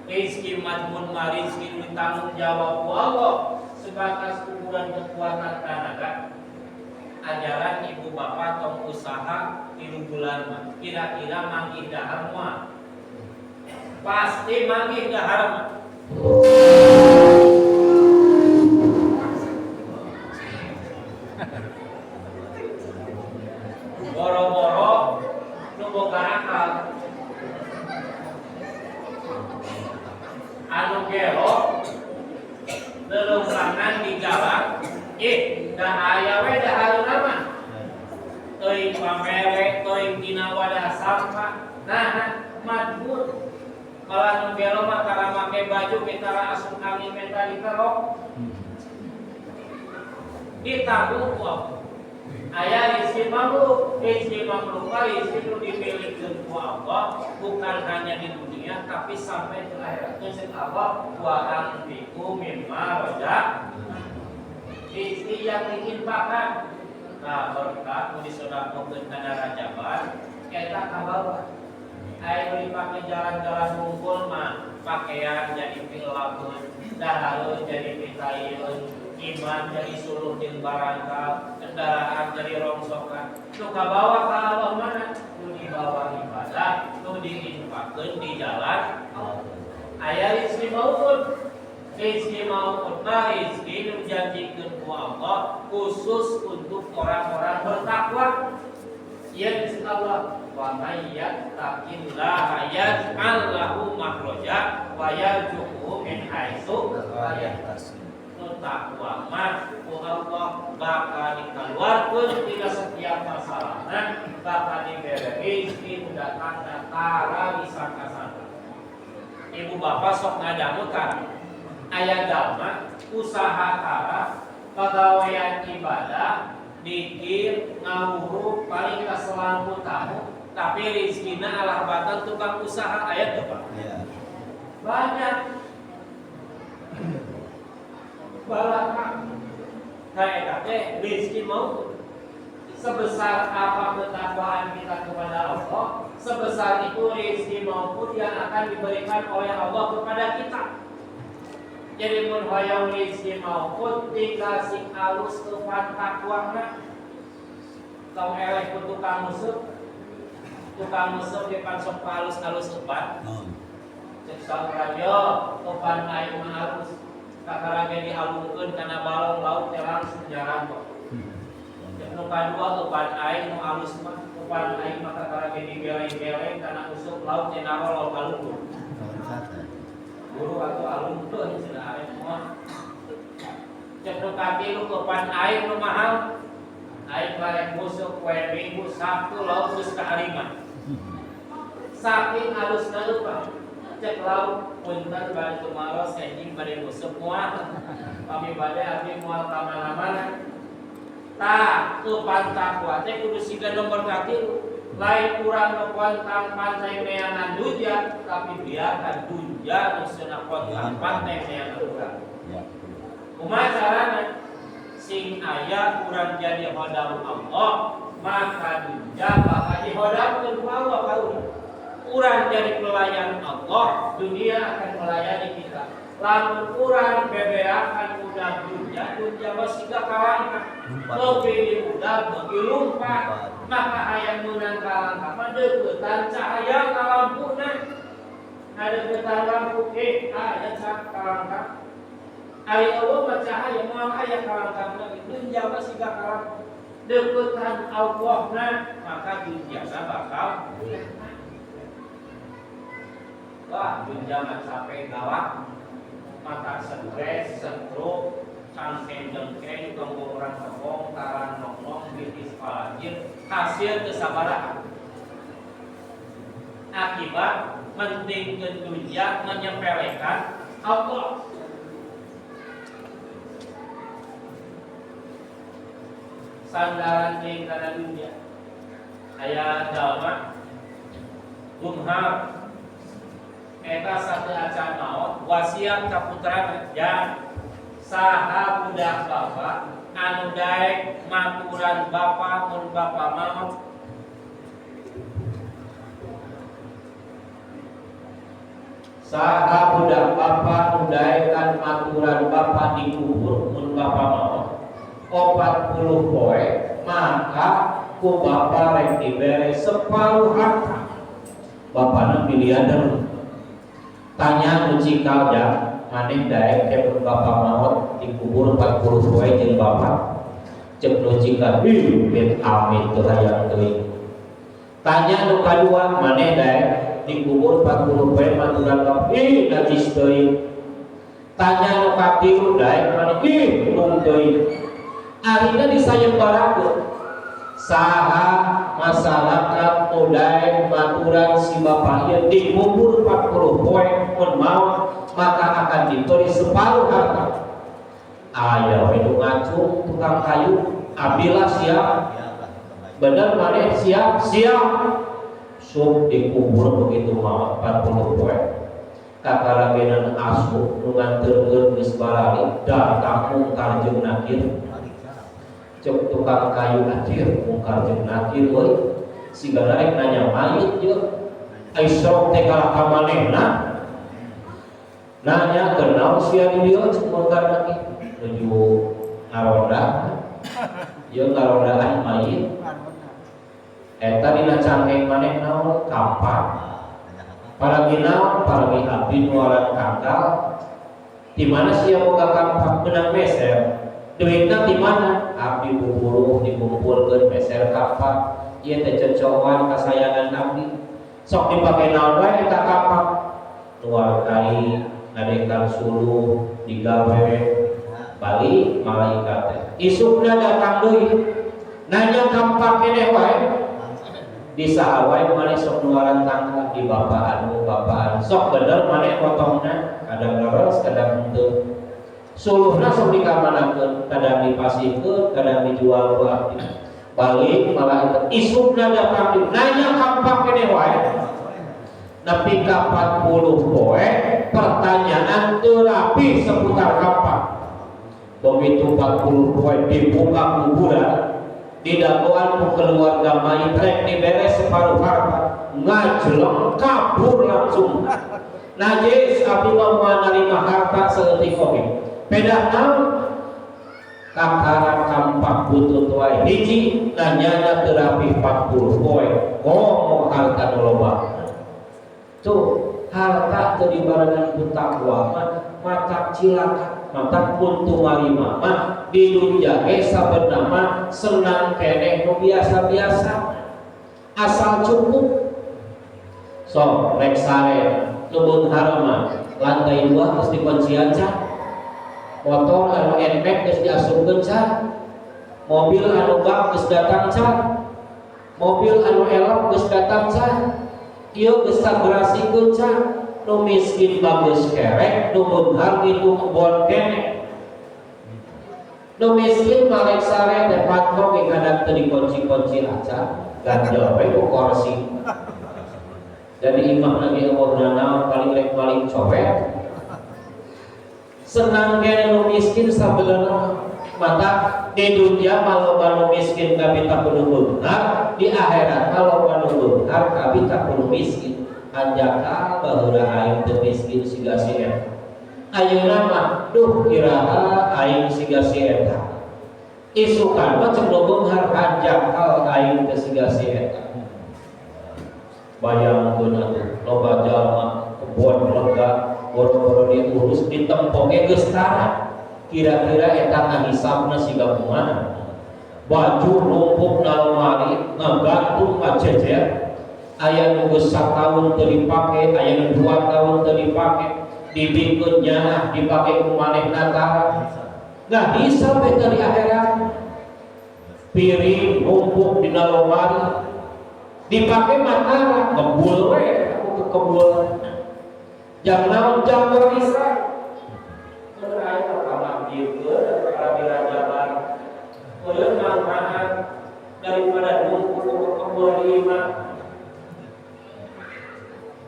Rezeki madmun mah rezeki nu ditanggung jawab ku Allah sebatas ukuran kekuatan tenaga. Ajaran ibu bapak tong usaha 3 bulan mah kira-kira manggih dahar moal? Pasti manggih dahar mah. Boro-boro nu boga akal, anu gelo lelungkangan di jalan, ih, dah aya we dahareuna mah, teuing pamere, teuing dina wadah sampah. Nah, madmun. Malah nu gelo mah tara make baju, kita asup angin menta dikerok, ditanggung ku Allah. Aya rezeki mamluk. Rezeki mamluk mah rezeki nu dimiliki ku Allah, bukan hanya di dunia tapi sampai ke akhirat. Terus Allah wa anfiqu mimma razaq, rezeki yang diinfakkan. Nah, berkah nu disodakohkeun kana rajaban eta kabawa. Aya nu dipake jalan-jalan ngumpul mah, pakaian jadi pilakeun, dahareun jadi pitaieun, iman jadi suluh jeung barangkal, kendaraan jadi rongsokan. Nu kabawa ka Allah mana? Nu dibawa ibadah, nu diinfakkeun di jalan Allah. Aya rezeki maupun. Rezeki maupun mah rezeki nu dijanjikeun ku Allah khusus untuk orang-orang bertakwa. Ya Allah, wa may yattaqillaha yaj'al lahu makhraja wa yarzuqhu min haitsu la yahtasib. Nu takwa mah ku Allah bakal dikeluarkeun tina setiap masalahna, bakal dibere rezeki nu datangna tara disangka-sangka. Ibu bapak sok ngadangu kan aya jalma usaha tara, pagawean ibadah, dikir, ngawuruh, paling kaselangku tamu, tapi rezekina alah batan tukang usaha. Aya tuh, Pak? Ya. Banyak. Balakang. Nah, eta teh rezeki mau sebesar apa ketakwaan kita kepada Allah, sebesar itu rezeki maupun yang akan diberikan oleh Allah kepada kita. Jadi mun hoyong rezeki maupun tinggal sing alus kepan takwana. Tong eleh ku tukang nguseup. Tukang nguseup di pan sok alus-alus eupan. Cek saurang yo, eupan aing mah alus. Kakara ge dialungkeun kana balong laut teh langsung jaran kok. Cek nu kadua, eupan aing nu alus mah, eupan aing mah kakara ge digeleng-geleng kana useup laut teh narolol ka luhur. Buru atuh alungkeun cenah, aing mah. Cek nu katilu, eupan aing nu mahal. Aing barek nguseup poe Minggu, Sabtu laut geus kaariman. Saking alusna eupan. Cek laut, punten bade tumaros, enjing bade nguseup moal. Pami bade, abdi moal ka mana-mana. Tah, eupan takwa teh kudu siga nomor katilu. Lain urang nu kontang pantai meangan dunya, tapi biarkan dunya nu seuna kontang pantai meangan urang. Kumaha carana? Sing aya urang jadi khodam Allah, maka dunya bakal dihodamkeun ku Allah ka urang. Urang jadi pelayan Allah, dunia akan melayani kita. Lamun urang bebeakan udah dunia, dunia mah siga kalangkah. Lebih diudah lebih lumpat. Maka hayang meunang kalangkah mah deuketan cahaya ka lampuna. Ngadeukeutan lampu aya kalangkah. Ari Allah mah cahaya, moal aya kalangkah lagi. Dunia mah siga kalangkah. Deuketan Allahna, maka dunia bakal. Wah, dunia mah capek galak, mata stres, stroke, cangkeng dengkeng, tonggoran tepong, taran nongkrong, bisnis palajir, hasil kesabaran. Akibat mentingkeun dunia, menyepelekan Allah. Sandaran jeung kana dunia. Aya jalma Gumhar eta sateuacan maot wasiat ka putrana, "Ya, saha budak bapak anu daek maturan bapak mun bapak maot?" Saha budak bapak nu daekan maturan bapak dikubur mun bapak maot 40 poe, maka ku bapak rek dibere separuh harta. Bapakna miliarder. Tanya nu cikal, "Ya, maneh daek ke mun bapak maot dikubur 40 poe jeung bapak?" Cek nu cikal, "Ih, amit amit, teu hayang teuing." Tanya nu kadua, "Maneh daek dikubur 40 poe maturan bapak?" "Ih, najis teuing." Tanya nu katilu, "Daek maneh?" "Ih, embung teuing." Akhirnya disayembarakeun, saha masyarakat nu daek maturan si bapak ieu dikubur 40 poe mun maot, maka akan diberi separuh harta. Aya we nu ngacung, tukang kayu, "Abdi lah siap." "Bener maneh siap?" "Siap." Sup dikubur. Begitu maot 40 poe, kakaragenan asup nu nganterkeun geus baralik, datang mungkar jeung nakir. Cek tukang kayu, "Anjir, mungkar jeung nakir euy, sigana rek nanya mayit ieu. Ai sok teh kalah ka manehna nanya keur naon sia di dieu?" Cek mungkar nakir, nuju ngaronda ieu, ngarondaan mayit eta. "Dina cangkeng maneh naon?" "Kampak." "Paragi naon?" "Paragi abdi nuaran tangkal." "Di mana sia boga kampak?" "Menang meser." "Duitna di mana?" "Abdi buburuh dikumpulkeun meser kampak. Ieu teh cocokan kasayangan abdi." "Sok dipake naon wae eta kampak?" "Nuar kai, ngadekan suluh, digawe." Balik malaikat teh. Isukna datang deui, nanya kampak keneh wae. "Di saha wae maneh sok nuaran tangkal?" "Di bapak anu, bapak anu." "Sok bener maneh potongna?" "Kadang leres, kadang henteu." "Suluhna sok dikamanakeun?" "Kadang dipasihkeun, kadang dijual ku abdi." Balik malaikat. Isukna datang deui, nanya kampak keneh wae. Nepi ka 40 poe pertanyaan teu rapi seputar kampak. Begitu 40 poe dibuka kuburan, didagoan ku keluarga mayit, rek dibere separuh harta, ngajleng kabur langsung. Najis, abdi mah moal narima harta saeutik oge. Pedah naon? Kakara kampak butut wae hiji, nanyana teu rapi 40 poe, komo harta nu loba. Tuh, harta teu dibarengan ku takwa mah matak cilaka, matak pun tumarima mah di dunya ge sabenerna mah senang keneh nu biasa-biasa asal cukup. Sok rek sare nu beunghar mah lantai dua geus dikuncian can, motor anu Nmax geus diasupkeun can, mobil anu bak geus datang can, mobil anu elok geus datang can, ieu geus sagrasikeun can. Nu miskin bagus kerek, nu beunghar ngitung bon keneh. Nu miskin malek sare teh patho ge kadang teu dikunci-kunci acan, ganjel we ku kursi. Jadi imah lagi euweuh nanaon, paling rek paling cowek. Senang kene nu miskin sabenerna. Mata di dunia mah loba nu miskin kabita kudu beunghar, di akhirat mah loba nu beunghar kabita kudu miskin. Hanjakal baheula aing teu miskin siga si eta, ayeuna mah duh iraha aing siga si eta, isukan mah cek nu beunghar, hanjakal aing teu siga si eta. Bayangkeun atuh, loba jalma kebon lega boro-boro diurus, ditempo ge geus tara. Kira-kira eta ngahisabna siga kumaha? Baju numpuk na lemari, ngagantung, ngajejer, aya nu geus sataun teu dipake, aya nu 2 tahun teu dipake, dibikeun nyaah dipake ku manehna tara. Ngahisab eta di akhirat. Piring numpuk dina lemari, dipake mah tara, ngebul we aku ke kebul. Jam naon? Jam warisan. Mun aya ka masjid ka dirajaban. Ulun manfaat daripada numpuk ke kebul di imah.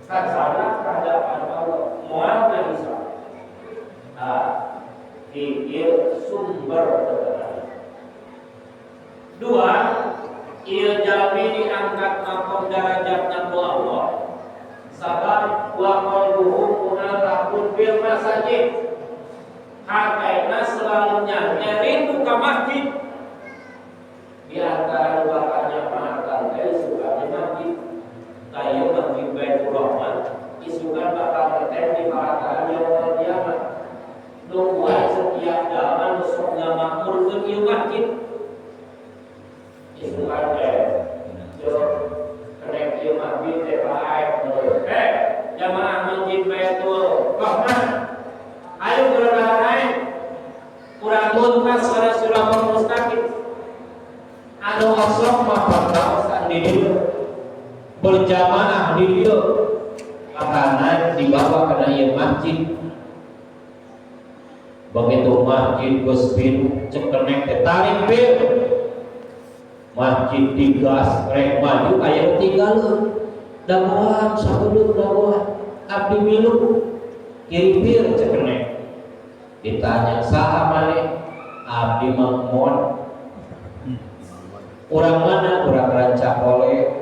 Kasana kehadapan Allah moal bisa. Ah, ieu sumber kebenaran. Dua, ieu jalmi diangkat makom darajatna ku Allah. Sabab wa qalbuhu mu'allaqun bil masajid. Hatena selalu rindu ke masjid. Di antara bakalnya pangatan teh suka di masjid. Kayu Masjid Baitur Rahman isukan bakal ngetem di parataran yaumul kiamat. Nungguan setiap zaman sok ngamakmurkeun ieu masjid. Isukan teh yo kenek ieu masjid teh bae. Eh, jamaah Masjid Baitur Rahman, ayo gerak naik. Kurang tuntas pada siratal mustaqim. Anu osok mah pakaosan di dieu. Berjamaah di dieu. Makanan dibawa ke ieu masjid. Begitu masjid geus pinu, cek kenek teh tarik pil. Masjid digas rek maju aya tinggalkeun. Dagoan sabeuleuh dagoan. Abdi milu kiri pir, cek kenek. Ditanya, saha maneh? Abdi Mahmud. Urang mana? Urang Rancakole.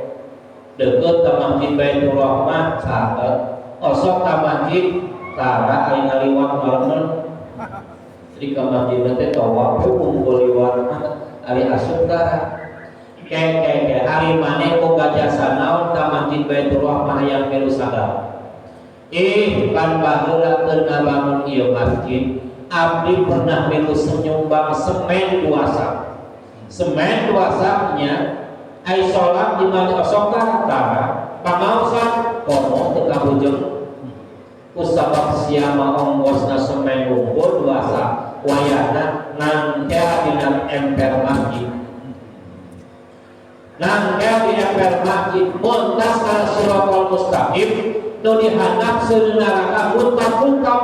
Deket ke Masjid Baitur Rahmah caket. Osok ka masjid tara, ari ngaliwat malemen. Jadi ke masjid teh tawaf we kumpul liwat, ari asup tara. Ke ke ke, ari maneh boga jasa naon ka Masjid Baitur Rahmah hayang milu sagala? Ih, pan baheula keur ngabangun ieu masjid, abdi pernah milu nyumbang semen 2 sak. Semen 2 saknya, ai sholat di mana osok tara, pangaosan komo teu kabujeng. Ku sabab siama ongkosna semen wungkul 2 sak, wayahna nangkel dina emper masjid. Nangkel di emper masjid, muntas kana siratal mustaqim, nu dihandap seuneu neraka muntah-muntah.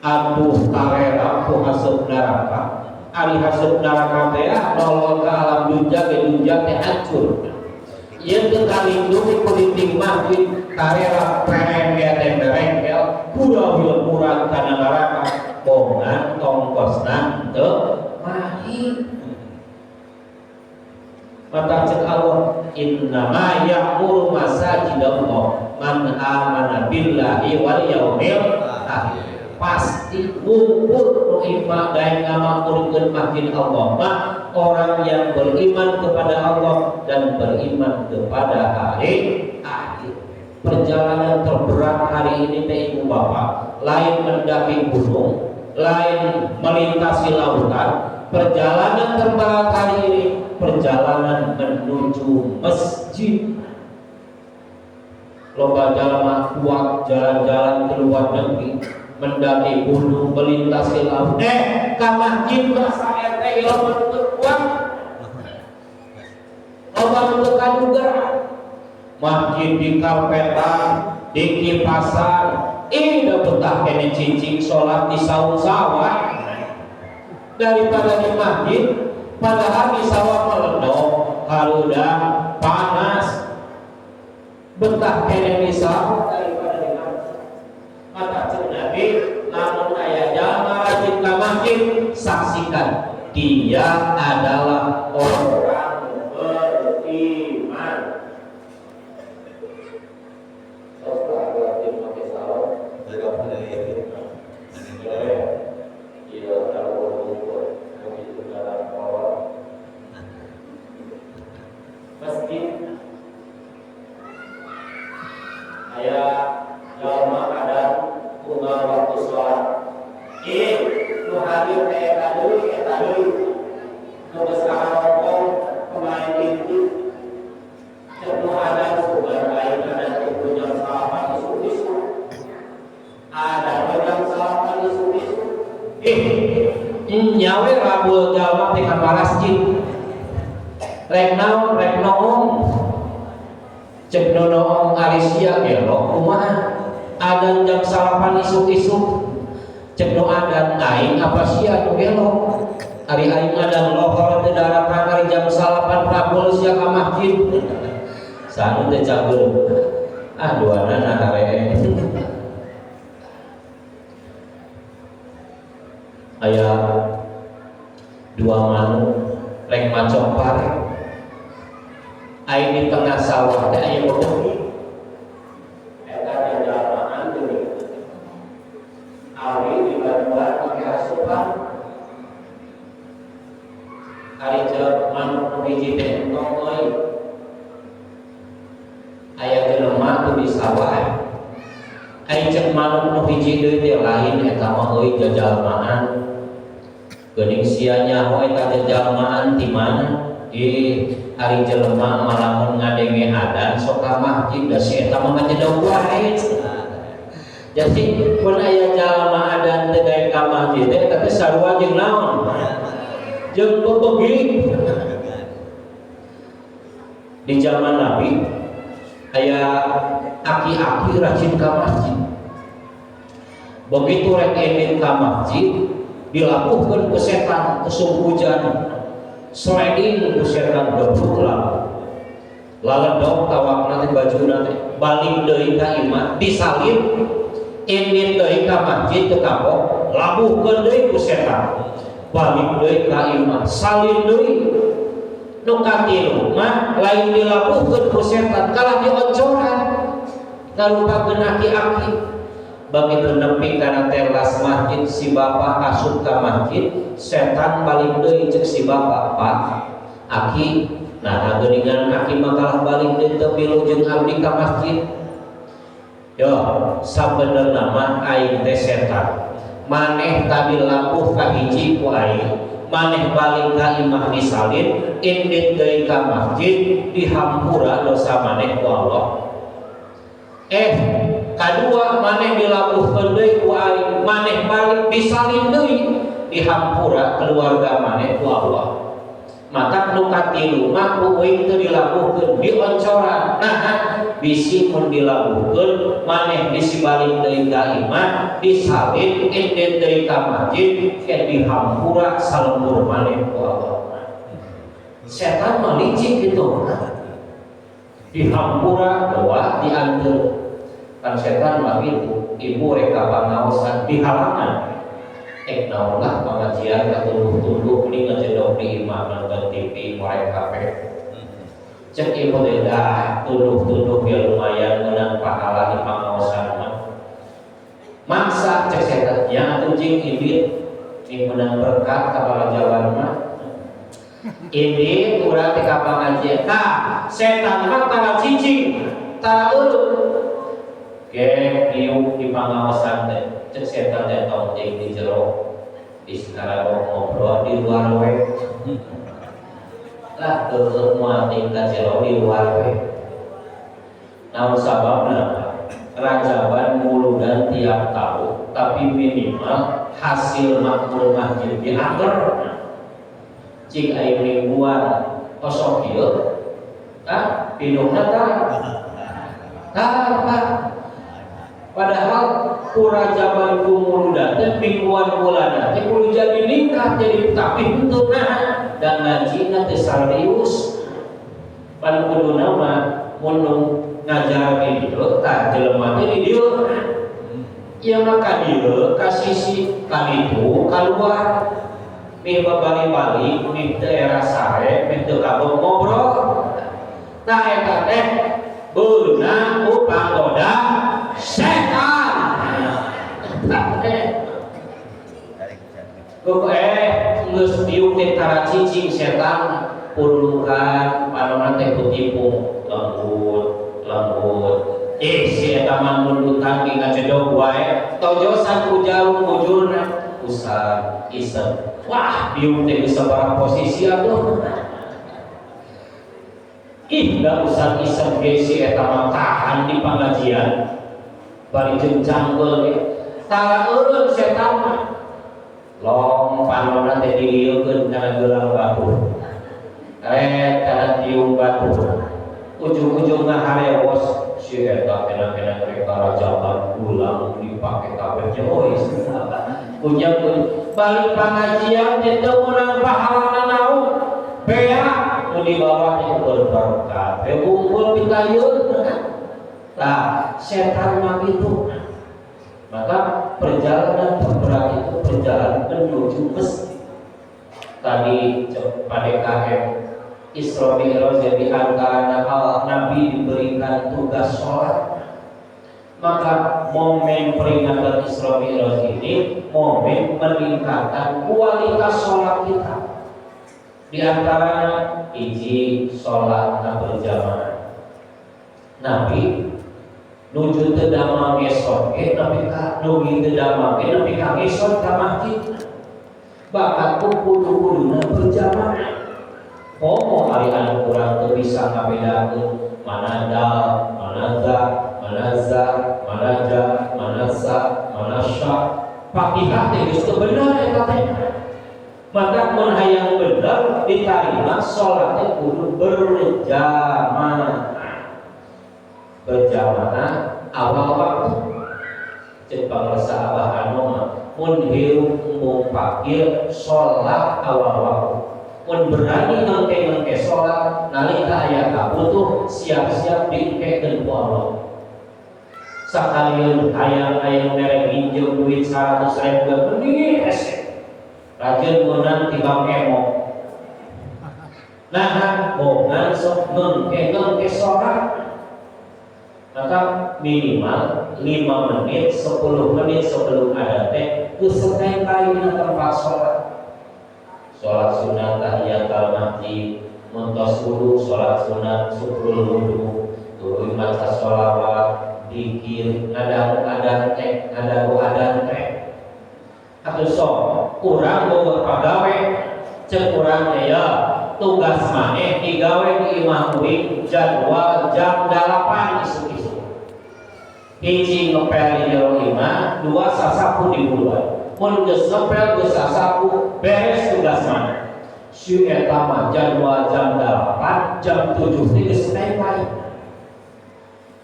Aduh, karera ku haseup neraka. Ari haseup neraka teh nolol ka alam dunya ge dunya teh hancur. Ieu teu kalindungi ku dinding masjid, karera perengkel teh merengkel, kuda murad kana neraka, bongan. Ongkosna teu mahi. Maka cek Allah, innama ya'muru masajidallah man amana billahi wal yaumil akhir. Pasti ngumpul nu imah daek ngamakmurkeun masjid Allah mah orang yang beriman kepada Allah dan beriman kepada hari akhir. Perjalanan terberat hari ini teh, ibu bapak, lain mendaki gunung, lain melintasi lautan. Perjalanan terberat hari ini perjalanan menuju masjid. Loba jalan kuat jalan-jalan ke luar negeri, mendaki gunung, melintasi laut, ka masjid mah RT loba nu teu kuat, loba nu teu kaduga. Masjid di karpetan, di kipasan, ih, da betah keneh cicing sholat di saung sawah daripada di masjid. Padahal di sawah meledok, harudang, panas. Betah keneh di sawah daripada di masjid. Maka cek Nabi, lamun aya jalma rajin ka masjid, saksikan dia adalah orang beriman. Sok lah rajin make sarung. Iya, kalau ngumpul begitu dalam kolor masjid aya jalma ada unggal waktu sholat. Ih, nu hadir teh eta deui, eta deui, nu geus kaharokong pemain inti. Cek nu ada, sugan aing ada tunggu jam 9 isuk-isuk, ada jam 9 isuk-isuk. Ih, nya we rabul jalma teh ka masjid rek naon? Rek noong. Cek nu noong, ari sia gelo kumaha, adan jam 9 isuk-isuk? Cek nu adan, aing apa sia nu gelo? Ari aing adan lohor teu daratang, ari jam 9 rabul sia ka masjid. Sanu teh cager ah, duanana hare. Aya dua manuk rek macok pare. Aya di tengah sawah teh aya bebeki. Eta jajamaan geuning awi dibantuan make asupan. Ari ceuk manuk nu hiji teh, entong euy, aya jelema tuh di sawah. Ari ceuk manuk nu hiji deui teh, lain eta mah euy, jajalmaan geuning. Sia nyaho eta jajalmaan ti mana? Ih, ari jelema mah lamun ngadenge adan sok ka masjid, da si eta mah ngajedog wae. Jadi mun aya jalma adan teu daek ka masjid teh, eta teh sarua jeung naon? Jeung bebegi. Di zaman Nabi aya aki-aki rajin ka masjid. Begitu rek indit ka masjid, dilakukan ku setan, usum hujan, sliding ku setan, gebruk lah, laledok tawak nanti baju nanti. Balik deui ka imah, disalin, indit deui ka masjid, teu kapok, labuhkeun deui ku setan. Balik deui ka imah, salin deui. Nu katilu mah lain dilabuhkeun ku setan, kalah dioncoran ngarupakeun aki-aki. Begitu nepi kana teras masjid, si bapak asup ka masjid, setan balik deui. Cek si bapak, "Pak, aki, nah geuningan aki mah kalah balik deui, teu milu jeung abdi ka masjid." Yo, sabenerna mah aing teh setan. Maneh tadi labuh ka hiji ku aing, maneh balik ka imah disalin, indit deui ka masjid dihampura dosa maneh ku Allah. Kadua, maneh dilabuhkeun deui ku aing, maneh balik disalin deui, dihampura keluarga maneh ku Allah. Maka nu katilu mah ku uing teu dilabuhkeun, dioncoran. Nah, bisi mun dilabuhkeun, maneh bisi balik deui ka imah, disalin, indit deui ka masjid, ke dihampura salembur maneh ku Allah. Setan mah licik gitu, dihampura doa dianteur. Kan setan mah gitu, ibu rek ka pangaosan dihalangan. Ek naon lah pengajian katunduh-tunduh, mending ngajedog di imah nonton TV, ngorek HP. Cek ibu teh, dah tunduh-tunduh ya lumayan menang pahala di pangaosan mah. Maksa, cek setan nya atuh, jing indit ning menang berkat ka jalan mah. Ini urang teh ka pangajian. Tah, setan mah tara cicing, tara eureun. Ge diuk di pangaosan teh. Cek setan teh, tong ting di jero, di sekarang ngobrol di luar we lah, heueuh, moal ting ka jero, di luar we. Naon sababna? Rajaban muludan tiap tahun, tapi minimal hasil makmur masjid diatur. Cik aing mingguan osok kieu, ah, pinuhna tah tah tah. Padahal ku rajaban, ku muludan teh, mingguan bulanan teh kudu jadi ningkat jadi, tapi henteu. Nah, dan ngajina teh serius. Pan kuduna mah mun ngajar di dieu, tah jelema teh di dieu. Ieu mah ka dieu, ka sisi ka ditu, kaluar, mih babali-bali, mih teu era sare, mih teu kagok ngobrol. Tah, eta teh beunang ku panggoda setan. Tah teh Kok geus diuk teh tara cicing setan, purulukan panonna teh kutipu, lembut lembut. Si eta mah mundutan ge ngajedog wae, tojosan ku jarum bujurna, usah isep. Wah, diuk teh geus sabaraha posisi atuh. Ih, da usah isep ge si eta mah tahan di pengajian bari jeung cangkeul ge tara eureun. Setan mah long panonna teh dilieukeun kana gelang batu, ret kana tiung batu, ujung-ujungna harewos si eta. Enak-enak mereka rajaban ulang dipake kabeh, oh, punya balik pengajian teh teu meunang pahalana naon, bea nu dibawa teh berberkat we unggul pitayun. Nah, setan mah gitu. Maka perjalanan terberat itu perjalanan menuju masjid. Tadi pada KM Isra Mi'raj, di antara hal Nabi diberikan tugas sholat. Maka momen peringatan Isra Mi'raj ini momen meningkatkan kualitas sholat kita. Di antaranya hiji, sholat berjamaah. Nabi nuju teu damang ngesot ge, nepi ka nugi teu damang ge nepi ka ngesot ka masjid. Bakat ku kudu-kuduna berjamaah. Komo ari anu kurang teu bisa ngabedakeun mana dal, mana za, mana za, mana ja, mana sa, mana sya. Fatihah teh geus teu bener eta teh. Maka mun hayang bener ditarima salat teh kudu berjamaah. Berjamaah awal waktu. Cek pangersa Abah Anu mah, mun hirup embung fakir, salat awal waktu. Mun berani ngengke-ngengke salat nalika aya kabutuh, siap-siap diengkekeun ku Allah. Sakalian hayang-hayang mere minjem duit 100 ribu, mending hese rajin menang timbang emo. Nah, bongan sok ngengke-ngengke sholat. Maka minimal 5 menit, 10 menit sebelum ada teh kesetai dina tempat sholat. Sholat sunat tahiyatul masjid, mentos wudu sholat sunat syukrul wudu, tuluy maca sholawat, dikir, ngadangu adan teh, ngadangu adan teh. Atau sok urang boga pagawe, cek urang teh, ya tugas maneh digawe di imah uing jadwal jam 8 isuk-isuk. Hiji, ngepel di jero imah, dua, sasapu di bulan. Mun geus ngepel, geus sasapu, beres tugas maneh. Si eta mah jadwal jam 8, jam 7 teh geus standby.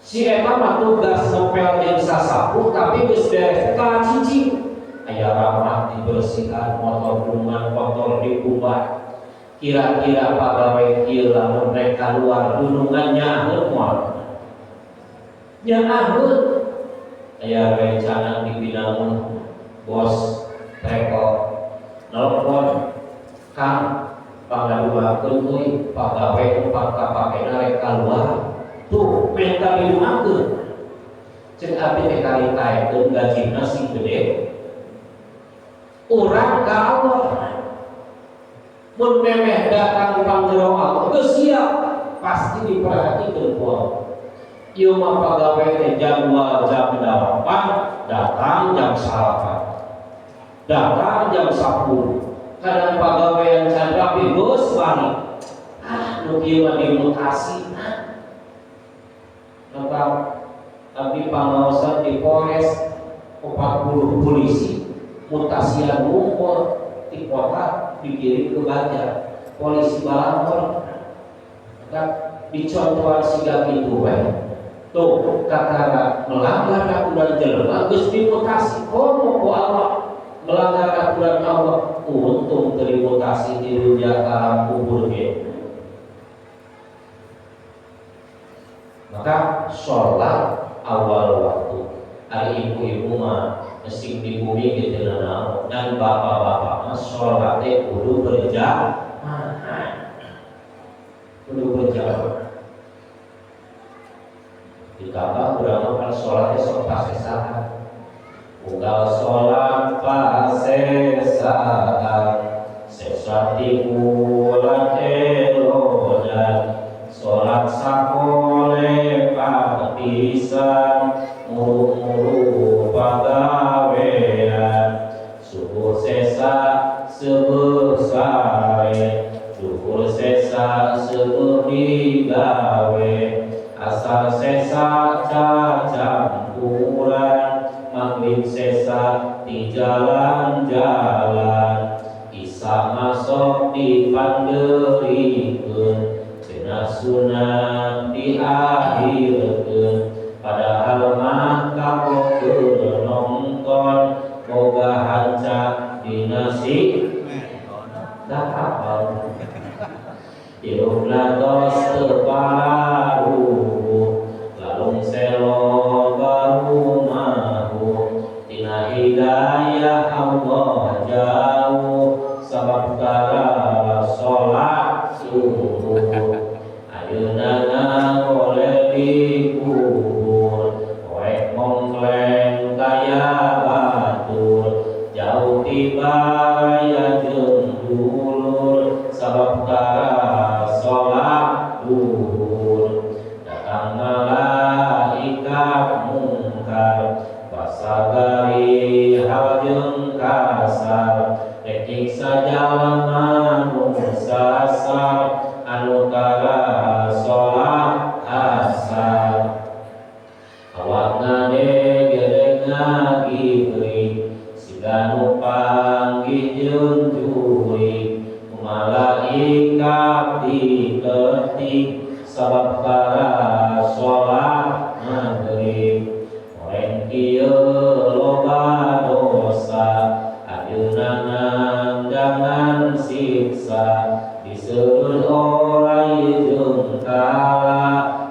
Si eta mah tugas ngepel jeung sasapu, tapi geus beres teh cicing. Aya ramah dibersihan, motor gunungan kotor diubah. Kira-kira pagawe kieu lamun rek keluar gunungan nyaaheun moal? Nyaaheun. Aya rencana di Binangun, bos. Travel nelpon, "Kang, pangaduakeun euy, pagawe nu kapakena rek kaluar." Tuh, minta didoakeun. Cek abdi teh kali taekeun gajina sing gede. Urang ka Allah mun memeh datang panggero Allah geus siap, pasti diperhatikan ku Allah. Ieu mah pagawe teh jadwal jam 8, datang jam 9, datang jam 10. Kadang pagawean can rapi geus balik. Ah, nu kieu mah dimutasi. Maka abdi pangaosan di Polres 40 polisi mutasian ngumpul di kota, dikirim ke Banjar, polisi Balangor. Maka dicontohan siga kitu we tuh, kata melanggar aturan jelema geus dimutasi, komo ku Allah melanggar aturan Allah. Untung teu dimutasi di dunia alam kubur ge. Maka sholat awal waktu. Ari ibu-ibu mah sing di bumi gitu nanaon, dan bapak-bapak mah sholatnya kudu berjamaah, kudu berjamaah. Ditambah urang mah kan sholatnya sok pasesaan. Unggal sholat pasesaan, sesati ulat elodan, sholat sakolepat pisan, muru-muru pagawean. Subuh sesa seubeuh sare, duhur sesa seubeuh digawe, asar sesa cacampuran, maghrib sesa di jalan-jalan, Isya masuk dipandeurikeun, cenah sunat diakhirkeun, padahal mah kapok keur nonton, boga hanca dina si tak apal. Irungna tos teu parubuh, lalung selo baru mahu, tina hidayah Allah jauh, sabab tara salat subuh. Ayeuna ngagoleh di kubur, poek mongkleng kaya batur, jauh ti baraya jeung dulur, sabab tara salat duhur. Datang malaikat mungkar, basa garihal jeung kasar, rek nyiksa jalma nu sasar, anu tara salat asar. Awak ngadegedeg ngagibrik, siga nu panggih jeung jurig, ku malaikat ditetik, sabab tara salat maghrib. Horeng kieu loba dosa, ayeuna ngandangan siksa, diseuleut oray jeung kala,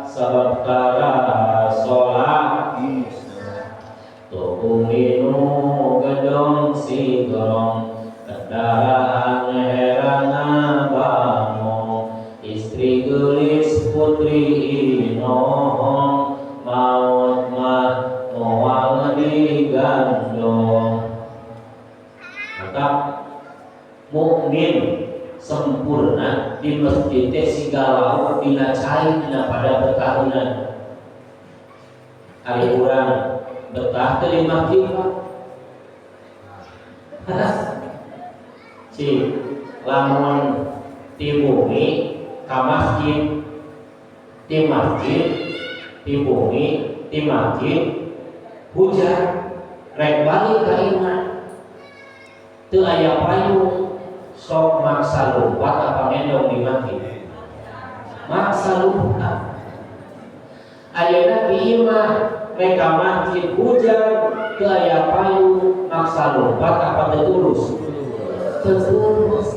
sabab tara salat. Tuku nginu gedong sigrong, kendaraan herang ngabangong, istri geulis putri inohong, maut mah moal digandong. Maka mukmin sempurna di masjid teh siga lauk dina cai dina pada betahunan. Ari urang betah teu di masjid, Pak? Cik, lamun ti bumi ka masjid, ti masjid, ti bumi, ti masjid, hujan, rek balik ka imah teu aya payung, sok maksa lompat apa ngendong di masjid? Maksa lompat. Ayeuna di imah rek ka masjid, hujan, teu aya payung, maksa lompat apa teu tulus? Teu tulus.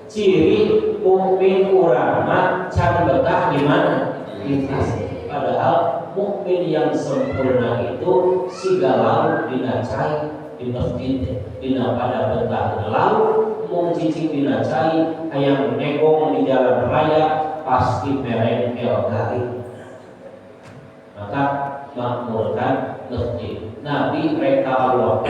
Ciri mukmin urang mah can betah di mana? Di masjid. Padahal mukmin yang sempurna itu siga lauk dina cai. Di masjid teh dina pada betah laut, mung cicing dina cai, hayang negong di jalan raya pasti merengkel garing. Maka makmurkan masjid. Nabi mereka Allah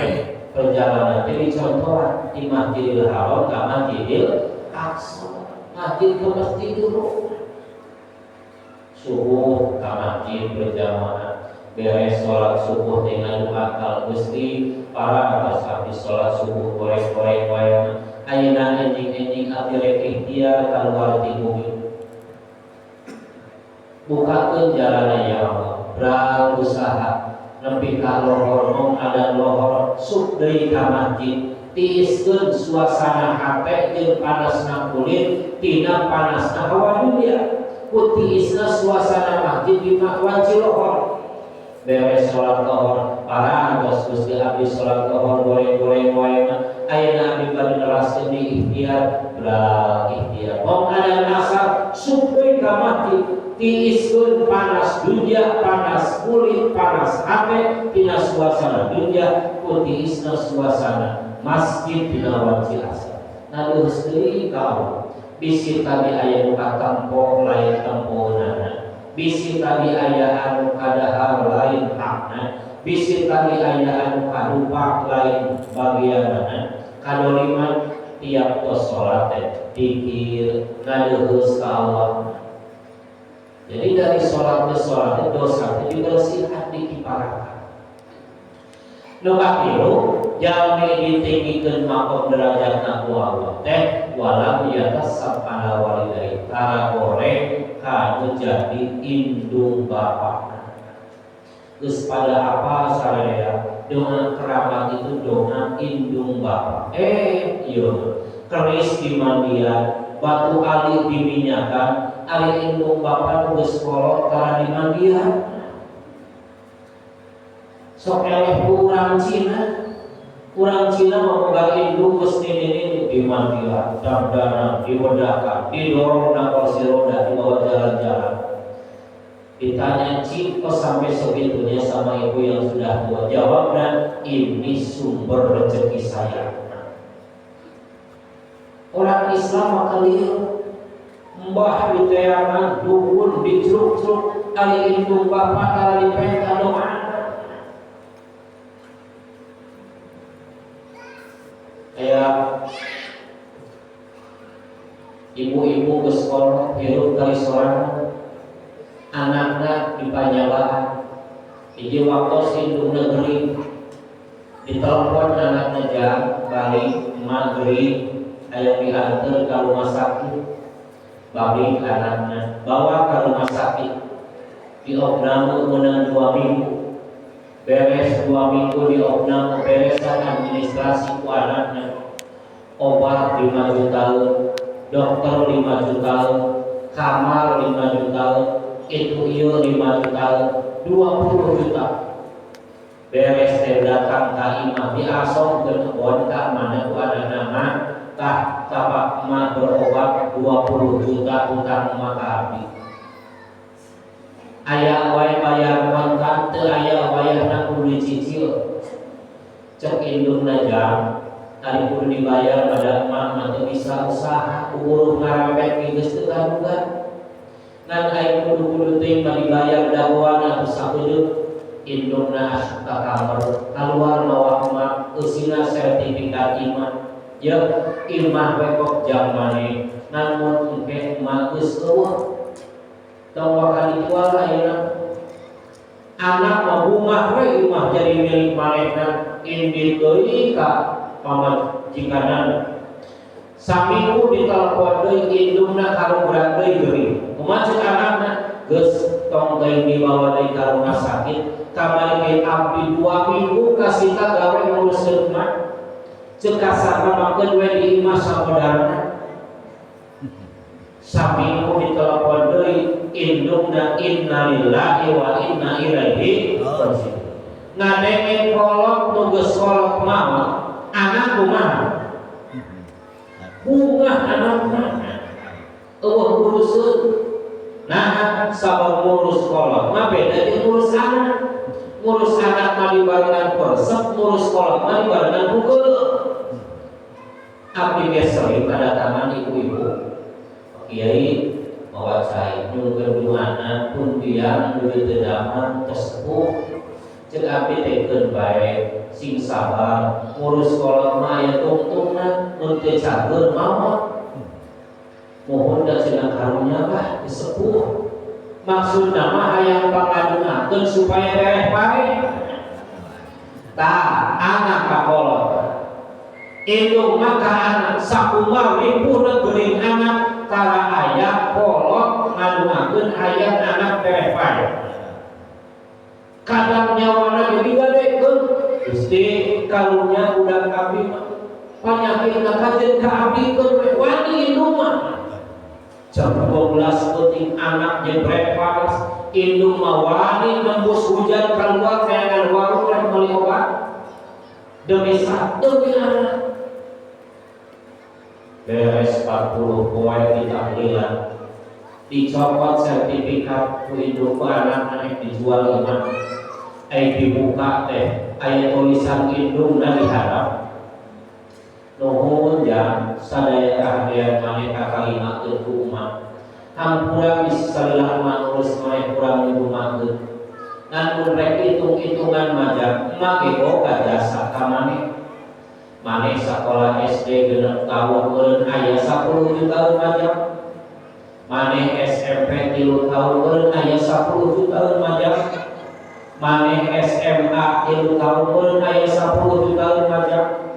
perjalanan teh dicontohan di Masjidil Haram ke Masjidil Aqsa, masjid ke masjid dulu. Subuh ke masjid berjamaah, beres sholat subuh dengan doa kal Gusti para atas abdi sholat subuh goreng-goreng wae, ayeuna enjing-enjing abdi rek ikhtiar keluar ti bumi, bukakeun jalan ya Allah. Berusaha nepi ka lohor, mong ada lohor sup deui ka masjid, tiiskeun suasana hate jeung panasna kulit tina panasna hawa dunia ku tiisna suasana masjid di wanci lohor. Beres sholat lohor, para atos Gusti abdi sholat lohor goreng-goreng wae mah, ayeuna abdi bade neraskeun di ikhtiar. Ikhtiar mong ada asar sup deui ka masjid, tiiskeun panas dunia, panas kulit, panas hate tina suasana dunia ku tiisna suasana masjid dina wanci asar. Nalurus deui ka Allah, bisi tadi aya nu katempo lain temponana, bisi tadi aya anu kadahar lain hakna, bisi tadi aya anu kadupak lain bagianana. Kadoliman tiap tos salat teh dikir ngadeuheus ka Allah. Jadi dari sholat ke sholat itu dosa itu dibersihan, dikiparakan. Nu katilu, jalmi ditinggikeun makom derajatna ku Allah teh walam yatasabbab ala walidai, tara goreng kanu jadi indung bapakna. Geus pada apa sararea dengan keramat itu doa indung bapak. Iya, keris di mandian, batu ali diminyakan, ari indung bapak nu geus kolot tara dimandian. Sok eleh ku urang Cina. Urang Cina mau boga indung geus nini-nini dimandian, dandanan, diwedakan, didorong na kursi roda, dibawa jalan-jalan. Ditanya, "Cik, kok sampai segitunya sama ibu yang sudah tua?" Jawabnya, "Ini sumber rezeki saya." Orang Islam maka lihat mbah diteangan, dukun dicruk-cruk, ari indung bapak tara dipenta doa. Kayak ibu-ibu ke sekolah hirup kali sorangan, anakna dipanyabaan. Hiji waktu indung negeri ditelepon anakna, "Jam balik maghrib, aya diantar ke rumah sakit." Balik anakna, bawa ke rumah sakit, diopname menang 2 minggu. Beres 2 minggu diopname, beresan administrasi ku anakna, obat 5 juta, dokter 5 juta, kamar 5 juta, itu iya 5 juta, 20 juta. Beres teh datang ka imah, diasong ke kebon ka mana ku anakna mah, "Tah, tapak emak berobat 20 juta, utang emak ka abdi." Aya wae bayar kontan, teu aya wayahna kudu dicicil. Cek indungna, "Jang, ari kudu dibayar pada emak mah teu bisa usaha, uruh ngarempet geus teu kaduga, ngan ai kudu-kudu teuing mah dibayar dagoan atuh sakedeuk." Indungna asup ka kamar, keluar mawa emak, eusina sertifikat imah. "Ya, imah we kok jang maneh, ngan mun engke emak geus eueuh tong waka dijual ayeuna." Anak mah bungah we, imah jadi milik manehna. Indit deui ka pamajikanna. Saminggu ditelepon deui indungna, karuguran deui geuring. Kumaha cek anakna? "Geus, tong teuing dibawa deui ka rumah sakit. Kamari ge abdi 2 minggu kasita gawe nguruskeun emak. Cek kasar makeun we di imah samodarna." Saminggu ditelepon deui indungna, innalillahi wa inna ilaihi raji'un. Ngadenge kolot nu geus kolot maot, anak kumaha? Bungah anak mah, eueuh uruseun. Nah, sabab ngurus kolot mah beda jeung ngurus anak. Ngurus anak mah dibarengan ku resep, ngurus kolot mah dibarengan ku geuleuh. Abdi ge sering tangan ibu-ibu. Pak Kiai mawa cai nyungkeun duana pun tiang nuju teu damang tos sepuh. Cek abdi teh keun bae sing sabar, ngurus kolot mah aya tungtungna, mun teu cager maot. Mohon da cenah karunya bah sepuh. Maksudna mah hayang pangadungakeun supaya tereh pae. Tah anak ka kolot. Indung mah ka anak sakumaha ripuhna geuning anak tara aya kolot ngadungakeun hayang anak tereh pae. Kadang nyawana ge digadekeun. Gusti karunya budak abdi mah panyakitna kajeun ka abdi keun we wani indung mah. Jam 12 peuting anak jebret panas, indung mah wani nembus hujan keluar neangan warung rek meuli obat demi demi anak. Beres 40 poe ditahlilan, dicopot sertifikat ku indung ku anak anak dijual imah. Ai dibuka teh aya tulisan indungna diharap. Nuhun jang sadaya kahadean maneh kakalimakeun ku umat. Hampura bisi salila ngurus maneh kurang dirumakeun. Ngan mun rek hitung-hitungan mah jang emak ge boga jasa ka maneh. Maneh sakola SD 6 tahun meureun aya 10 juta majak. Maneh SMP 3 tahun meureun aya 10 juta majak. Maneh SMA 3 tahun meureun aya 10 juta majak.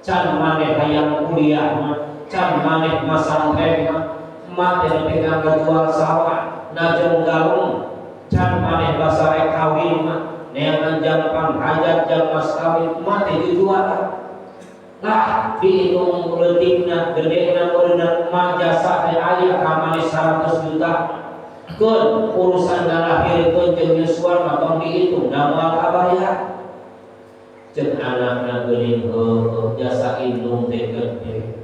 Can maneh hayang kuliah mah, can maneh masantren mah, emak teh nepi ka ngajual sawah, najeng galung, can maneh basarek kawin mah, neangan jam panghajat jam mas kawin, emak teh dijual. Lah dihitung leutikna gedena meureunna emak jasa teh aya ka maneh 100 juta. Keun urusan ngalahirkeun jeung nyusuan mah tong dihitung da moal kabayar. Ceuk anakna geuning heueuh jasa indung teh gede.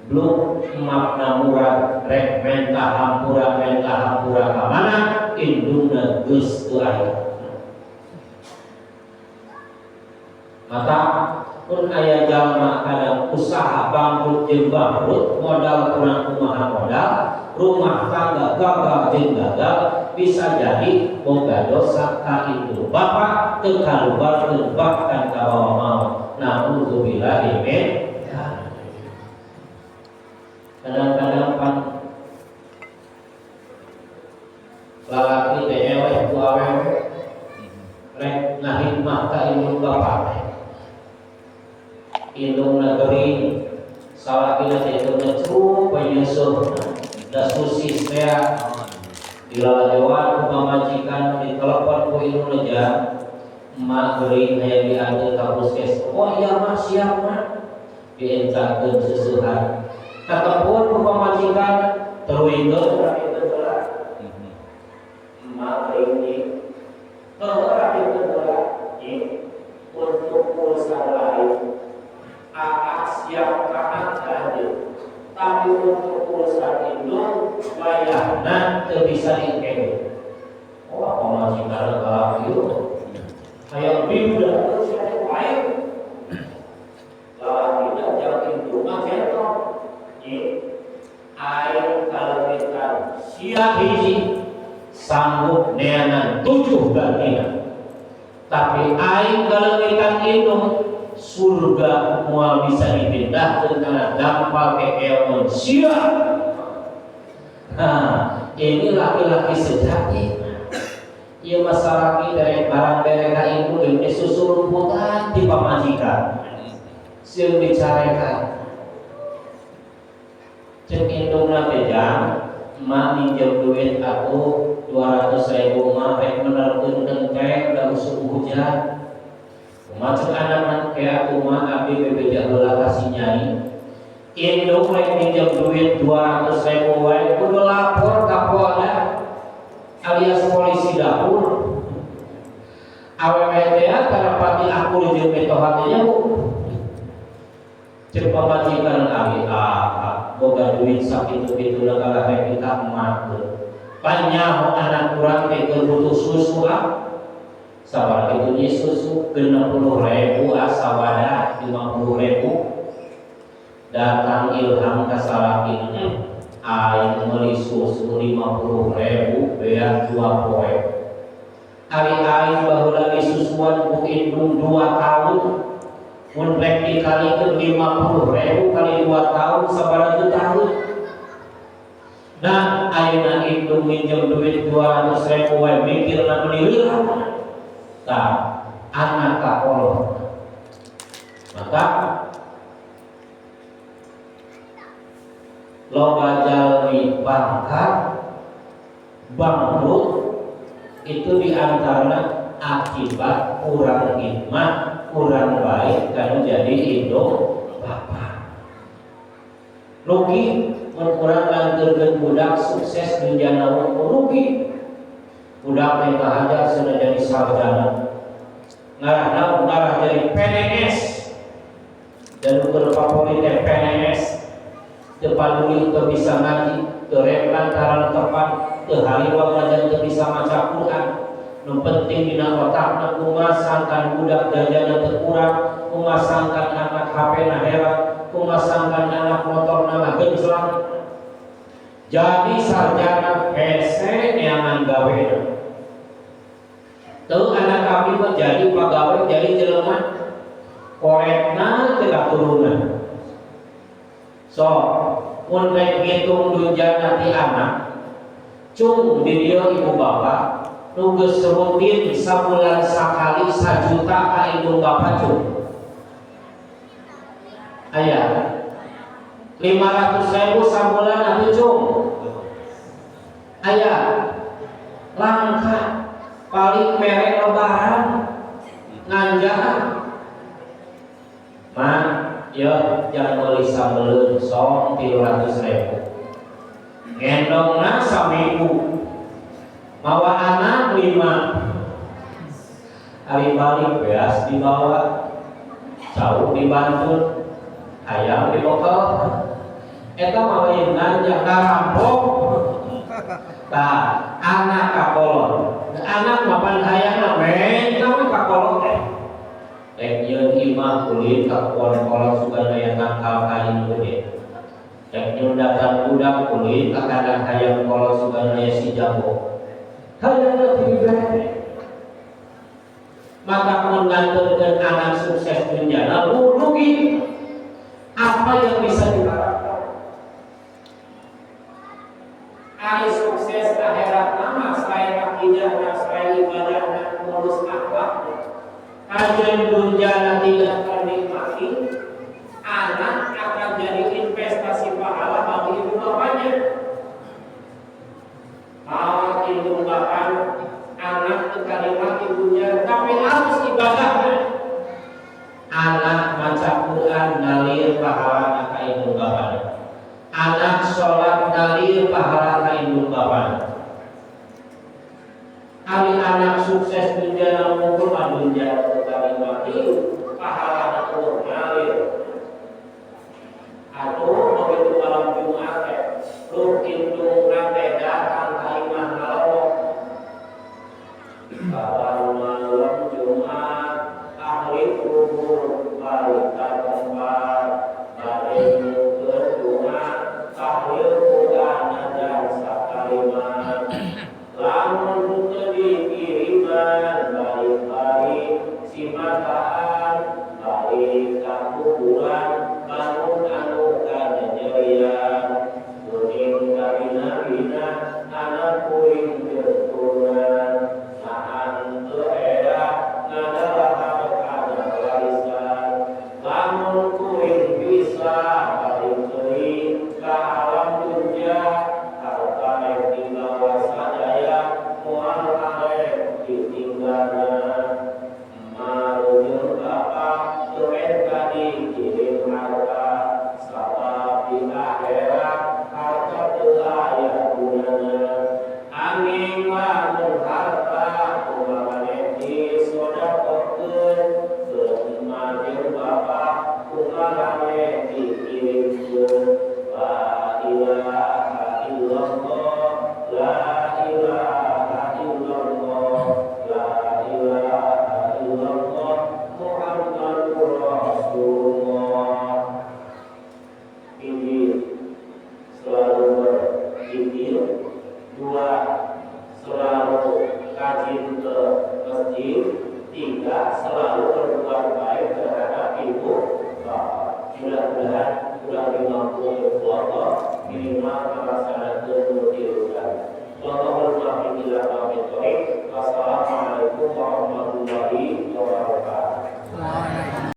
Belum emakna murad rek menta hampura ka mana indungna geus teu aya. Mata pun aya jalma kadang usaha bangkrut jeung bangkrut, modal kurang kumaha modal, rumah tangga gagal jeung gagal, bisa jadi boga dosa ka indung bapak teu kaluarkeun bahkan kabawa maot. Nauzubillahi min dzalik. Kadang-kadang pan lalaki teh eleh ku awewe rek ngahidmah ka indung bapak teh. Indungna gering, salakina teh indungna curug penyusuh, da susis teh dilaladewan ku pamajikan ditelepon ku indungna jang emak gering hayang dianteur ka puskesmas. Oh iya mah siap mah, diencakeun seusehan. Katelepon ku pamajikan teruykeun rapikeun heula. Emak gering ieu heuh rapikeun heula ieu untuk urusan lain. AA siap kanan hadir, tapi untuk urusan indung wayahna teu bisa diengkeun. Oh, pamajikan galak ieu. Hayang bibudak teu sia teh wae. Lalaki da jang indung mah centong. Ieu aing kaleungitan sia hiji sanggup neangan 7 gantina. Tapi aing kaleungitan indung surga moal bisa dipindahkeun karena dampal kekeon sia. Nah, ini laki-laki sejati. Ieu masalah dari barang mereka itu geus susurumputan di pamajikan. Sieun dicarekan. Ceuk indungna teh jang, emak minjem duit aku 200.000 mah rek menerkeun kenteng da usum hujan. Kumaha ceuk anakna ke atuh mah abdi bebeja heula ka si nyai. Indung rek minjem duit 200.000 wae kudu lapor ka Polda alias polisi dapur. Awewe teh karena pati akur jeung mitoha teh nya Bu. Ceuk pamajikan abi ah, boga duit sakitu-kituna kalah rek kita emak. Panyaho anak urang teh keur butuh susu ah. Sabaraha itu nyi susu? 60.000, asawadah 50.000. Datang ilham ka salaki, "Aing meuli susu 50.000 beak 2 poe. Ari aing baheula disusuan ku indung 2 tahun, mun rek dikalikeun 50.000 kali 2 tahun sabaraha tahun? Nah, ayeuna indung minjem duit 200.000 wae mikirna meuni lila." Tah, anak kakolot. Maka loba jalmi bangkat bangkrut itu diantara akibat kurang hikmah, kurang baik kalau jadi indung bapak. Rugi mun kurang nganterkeun budak sukses dunjana, rugi. Budak yang hajar sudah jadi sarjana, ngarah naon? Ngarah jadi PNS, dan ukur favorit teh PNS. Teu paduli teu bisa ngaji, teu rek lantaran tepat, teu hariwang ngajan, teu bisa maca Quran. Nu penting dina otakna kumaha sangkan budak jajanna teu kurang, kumaha sangkan anak HP na hebat, kumaha sangkan anak motorna ngagenclang. Jadi sarjana hese neangan gawena. Teu, anak kami mah jadi pegawai, jadi jelema koretna teu katurunan. So mun rek ngitung dunjana ti anak, cung di dieu ibu bapak nu geus rutin sabulan sakali 1 juta ka indung bapak, cung aya 500.000 sabulan atuh, cung aya? Langka, paling mere lebaran nganjang, "Ma, ya jangan beli sambeleun song 300.000." Ngendongna saminggu mawa anak lima. Hari balik beas dibawa, cau dibantu, ayam dibokal. Eta mah lain nganjang, ngarampok. Tah, anak kakolot, anak mapan hayangna menta we kakolot teh. Rek nyieun imah ulin ka kebon kolot sugan aya tangkal kayu gede. Rek nyundatan budak ulin ka kandang hayam kolot sugan aya si jago. Hayangna teu dibere. Maka mun nganterkeun anak sukses dunjana rugi. Apa yang bisa diharapkan? Ari sukses akhirat nama selain akidahna, selain ibadahna, mulus akhlak, kajian dunjana tidak ternikmati, anak akan jadi investasi pahala bagi ibu bapaknya. Mau indung bapak anak ke kalimat ibunya, tapi harus ibadahnya. Anak maca Quran ngalir pahala ka indung bapaknya. Anak sholat ngalir pahala ka indung bapaknya. Ari anak sukses dunjana ngumpul mah dunjana teu kanikmati, pahala teu ngalir. Atau begitu malam Jumat teh, lu indung teh datang ka imah ngalongok. Kapan malam Jumat ahli kubur balik ka tempat bade nyungkeun doa, tahlil Quran najan sakalimat. Lamun teu dikiriman balik-balik simataan, balik ka kuburan bangun anu kanyanyerian. Kuning kabina-bina anak kuring jeung turunan, nahan teu era ngadalahar kana warisan. Lamun kuring bisa balik deui ka alam dunya, harta rek dibawa sadaya, moal arek ditinggalna. Marujuk bapa teu eta dikirim harta, sabab di akhirat. Mudah-mudahan urang dimampukeun ku Allah, minimal ngalaksanakeun nu tilu tadi. Wallahul muwaffiq ila aqwamit thoriq. Wassalamualaikum warahmatullahi.